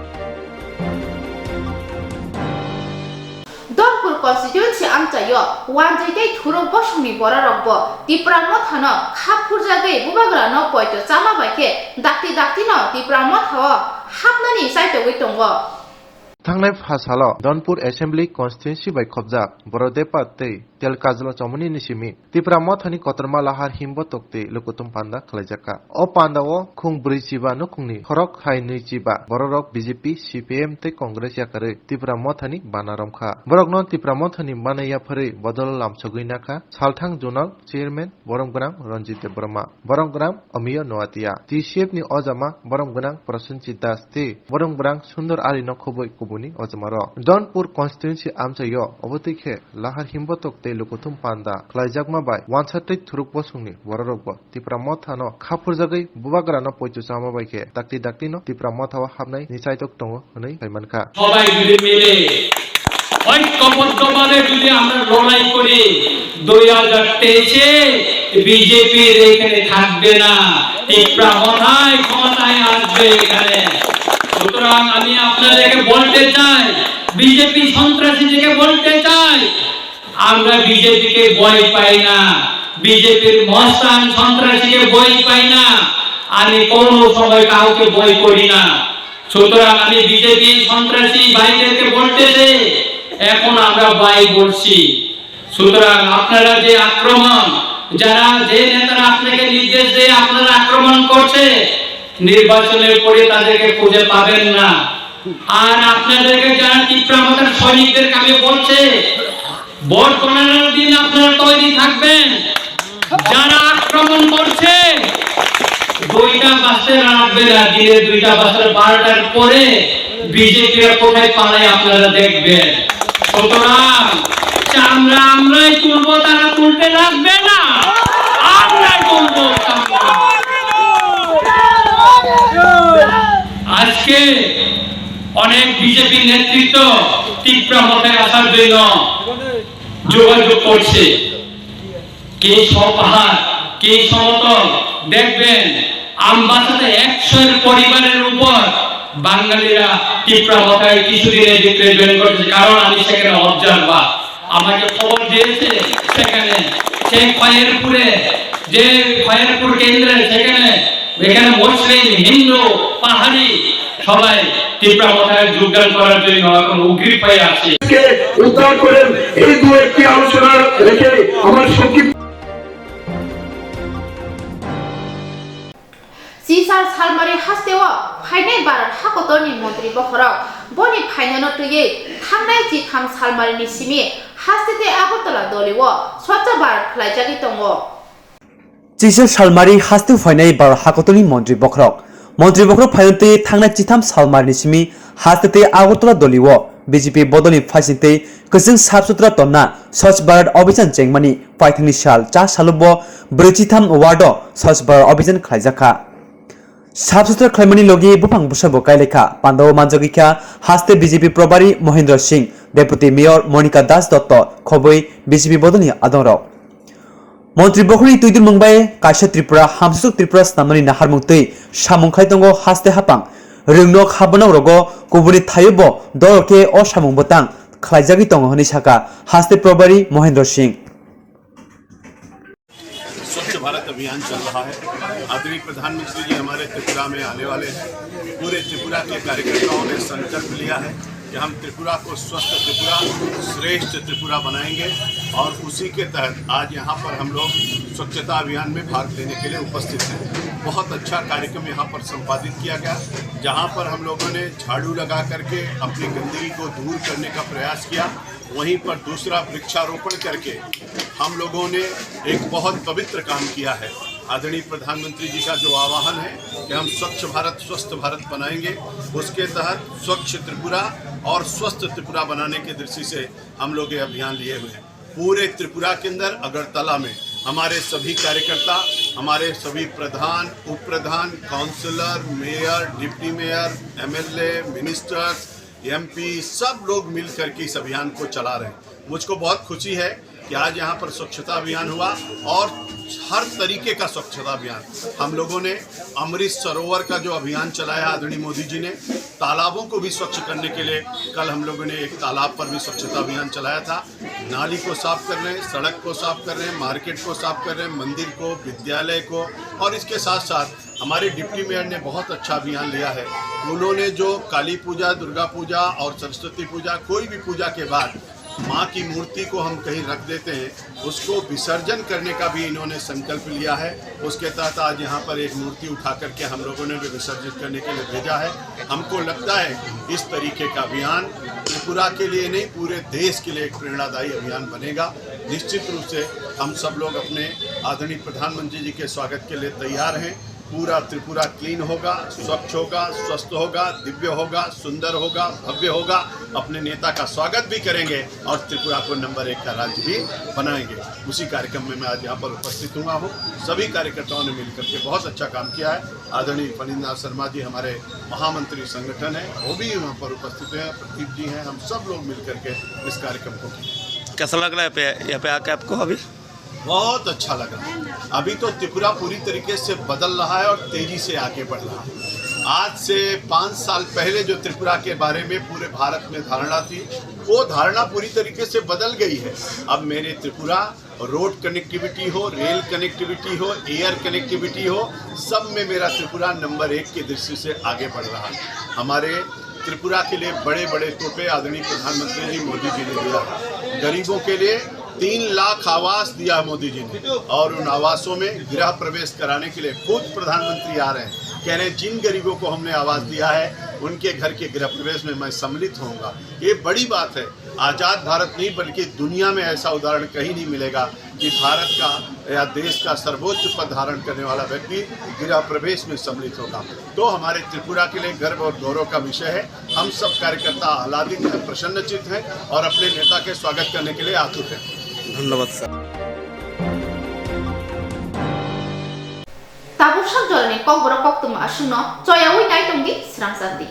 Donpur constituency amchaio wanjwi tei thuruk bosongni bororokbo Tipra Mothano kha phurjagwi bubagrano poito chama bai khe dakti daktino Tipra Mothao hapnani chaitogwi tongo. Thangnai pha salo Donpur Assembly Constituency bai khopjak Borodepa tei Telkajla chomoni ni simi Tipra Mothani kotorma lahar himbotok tei lukuthum panda khlaijakha. O pandao khung brwi chiba nukhungni khorok hai nwi chiba bororok B J P, C P I M tei Congress yakarwi Tipra Mothani bana romkha. Borokno Tipra Mothani mana yapharwi bodol lamsogwi nakha Salthang Zonal Chairman borom gwnang Ranjit Debbarma, borom gwnang Amiyo Noatia, T C F ni ojama borom gwnang Prasenjit Das tei borom gwnang Sundor Ali no khobwi kubuni ojamarok. Donpur constituency amchaio obo twi khe lahar himbotok tei lukuthum panda khlaijakma bai wansa tei thuruk bosongni bororokbo Tipra Mothano kha phurjagwi bubagrano poito chama bai khe dakti daktino Tipra Mothao hapnai ni chaitok tongo hwnwi saimankha. সবাই যদি মিলে ঐক্যবদ্ধভাবে যদি আমরা লড়াই করি, দুই হাজার তেইশে বিজেপির এখানে থাকবে না, তিপ্রা মথাই ক্ষমতায় আসবে এখানে। সুতরাং আমি আপনাদেরকে বলতে চাই, বিজেপি সন্ত্রাসীদেরকে বলতে চাই, আমরা বিজেপিকে ভয় পাই না, বিজেপির মস্তান সন্ত্রাসীকে ভয় পাই না। আমি কোনো সময় কাউকে ভয় করি না। সুতরাং আমি বিজেপি সন্ত্রাসী ভাইদেরকে বলতেছে, এখন আমরা ভাই বলছি। সুতরাং আপনারা যে আক্রমণ, যারা যে নেতারা আপনাকে নির্দেশ দিয়ে আপনারা আক্রমণ করছে, নির্বাচনের পরে তাদেরকে খুঁজে পাবেন না। আর আপনাদেরকে যারা তিপ্রা মথার সৈনিকদেরকে আমি বলছি, ভোট গণনার দিন আপনারা তৈরি থাকবেন। যারা আক্রমণ করছে, দুইটা বাজতে রাখবে না, দিনে দুইটা বাজতে, বারোটার পরে বিজেপিরা কোথায় পালায় আপনারা দেখবেন। সুতরাং চামড়া আমরাই তুলবো, তারা তুলতে লাগবে না, আমরাই তুলবো চামড়া। আজকে অনেক বিজেপি নেতৃত্ব তিপ্রা মথায় আসার জন্য যোগাযোগ করছে। কি সব পাহাড়, কি সমতল, দেখবেন আমবাসাতে একশো পরিবারের উপর বাঙালিরা তিপ্রা মথায় কিছুদিনের ভিতরে জয়েন করছে, কারণ আমি সেখানে অবজার্ভার। আমাকে খবর দিয়েছে সেখানে সেই খয়েরপুরে, যে খয়েরপুর কেন্দ্রে, সেখানে এখানে মুসলিম, হিন্দু, পাহাড়ি সবাই তিপ্রা মথায় যোগদান করার জন্য এখন উদ্গ্রীব হয়ে আছে। উদ্ধার করেন। এই দু একটি আলোচনা রেখে আমার সংক্ষিপ্ত Teaser salmari hasteo phainai Bharat hakotorni montri bokhorok boni phainano twiwi thangnai chitham salmarini simi haste tei Agartala dolio Swachh Bharat khlaijagwi tongo. Teaser salmari hasteo phainai Bharat hakotorni montri bokhorok. Montri bokhorok phainai tei thangnai chitham salmarini simi haste tei Agartala dolio B J P bodolni phaising tei kwchwng sap sutra tonna Swachh Bharat Abhiyan chengmani paithangni sal cha salo bo brwichitham ward o Swachh Bharat Abhiyan khlaijakha. Sap sutra khlaimani logi buphang bwsa bo kailaikha, pandao manjagwikha haste B J P probari Mohendra Singh, Deputy Mayor Monika Das Dotto, khobwi B J P bodolni adongrok. Montri bokhorni twidulmung bai kaisa Tripura, hamsuk Tripura snamnani naharmung twi samung khai tongo haste haphang. Rwngnok habanok rogo kubuni thaio bo doro khe o samung bwtang khlaijagwi tongo hwnwi sakha haste probari Mohendra Singh. स्वच्छ भारत अभियान चल रहा है। आदरणीय प्रधानमंत्री जी हमारे त्रिपुरा में आने वाले हैं। पूरे त्रिपुरा के कार्यकर्ताओं ने संकल्प लिया है कि हम त्रिपुरा को स्वस्थ त्रिपुरा, श्रेष्ठ त्रिपुरा बनाएंगे और उसी के तहत आज यहाँ पर हम लोग स्वच्छता अभियान में भाग लेने के लिए उपस्थित हैं। बहुत अच्छा कार्यक्रम यहाँ पर संपादित किया गया, जहाँ पर हम लोगों ने झाड़ू लगा करके अपनी गंदगी को दूर करने का प्रयास किया, वहीं पर दूसरा वृक्षारोपण करके हम लोगों ने एक बहुत पवित्र काम किया है। आदरणीय प्रधानमंत्री जी का जो आह्वान है कि हम स्वच्छ भारत, स्वस्थ भारत बनाएंगे, उसके तहत स्वच्छ त्रिपुरा और स्वस्थ त्रिपुरा बनाने की दृष्टि से हम लोग ये अभियान लिए हुए हैं। पूरे त्रिपुरा के अंदर अगरतला में हमारे सभी कार्यकर्ता, हमारे सभी प्रधान, उप प्रधान, councillor, mayor, deputy mayor, M L A, ministers, M P, सब लोग मिल करके इस अभियान को चला रहे हैं। मुझको बहुत खुशी है कि आज यहाँ पर स्वच्छता अभियान हुआ और हर तरीके का स्वच्छता अभियान। हम लोगों ने अमृत सरोवर का जो अभियान चलाया आदरणीय मोदी जी ने, तालाबों को भी स्वच्छ करने के लिए कल हम लोगों ने एक तालाब पर भी स्वच्छता अभियान चलाया था। नाली को साफ कर रहे हैं, सड़क को साफ कर रहे हैं, मार्केट को साफ कर रहे हैं, मंदिर को, विद्यालय को, और इसके साथ साथ हमारे डिप्टी मेयर ने बहुत अच्छा अभियान लिया है। उन्होंने जो काली पूजा, दुर्गा पूजा और सरस्वती पूजा, कोई भी पूजा के बाद माँ की मूर्ति को हम कहीं रख देते हैं, उसको विसर्जन करने का भी इन्होंने संकल्प लिया है। उसके तहत आज यहाँ पर एक मूर्ति उठा करके हम लोगों ने भी विसर्जित करने के लिए भेजा है। हमको लगता है इस तरीके का अभियान त्रिपुरा के लिए नहीं, पूरे देश के लिए एक प्रेरणादायी अभियान बनेगा। निश्चित रूप से हम सब लोग अपने आदरणीय प्रधानमंत्री जी के स्वागत के लिए तैयार हैं। पूरा त्रिपुरा क्लीन होगा, स्वच्छ होगा, स्वस्थ होगा, दिव्य होगा, सुंदर होगा, भव्य होगा। अपने नेता का स्वागत भी करेंगे और त्रिपुरा को नंबर एक का राज्य भी बनाएंगे। उसी कार्यक्रम में मैं आज यहाँ पर उपस्थित हुआ हूँ। सभी कार्यकर्ताओं ने मिलकर के बहुत अच्छा काम किया है। आदरणीय फणींद्रनाथ शर्मा जी हमारे महामंत्री संगठन है, वो भी यहाँ पर उपस्थित हैं, प्रदीप जी हैं, हम सब लोग मिलकर के इस कार्यक्रम को किए। कैसा लग रहा है पे, यहाँ पे आके आपको अभी? बहुत अच्छा लगा। अभी तो त्रिपुरा पूरी तरीके से बदल रहा है और तेजी से आगे बढ़ रहा है। आज से पाँच साल पहले जो त्रिपुरा के बारे में पूरे भारत में धारणा थी, वो धारणा पूरी तरीके से बदल गई है। अब मेरे त्रिपुरा रोड कनेक्टिविटी हो, रेल कनेक्टिविटी हो, एयर कनेक्टिविटी हो, सब में मेरा त्रिपुरा नंबर एक की दृष्टि से आगे बढ़ रहा है। हमारे त्रिपुरा के लिए बड़े-बड़े तोहफे आदरणीय प्रधानमंत्री जी मोदी जी ने दिया है। गरीबों के लिए तीन लाख आवास दिया मोदी जी ने और उन आवासों में गृह प्रवेश कराने के लिए खुद प्रधानमंत्री आ रहे हैं, कह रहे हैं, "जिन गरीबों को हमने आवास दिया है, उनके घर के गृह प्रवेश में मैं सम्मिलित होऊंगा।" ये बड़ी बात है। आजाद भारत नहीं, बल्कि दुनिया में ऐसा उदाहरण कहीं नहीं मिलेगा कि भारत का या देश का सर्वोच्च पद धारण करने वाला व्यक्ति गृह प्रवेश में सम्मिलित होगा। तो हमारे त्रिपुरा के लिए गर्व और गौरव का विषय है। हम सब कार्यकर्ता आह्लादित हैं, प्रसन्नचित्त हैं और अपने नेता के स्वागत करने के लिए आतुर हैं। धन्यवाद sir. Tabuk sak jorani kokborok koktwma aswkno choyaui nai tongdi, srangchandi.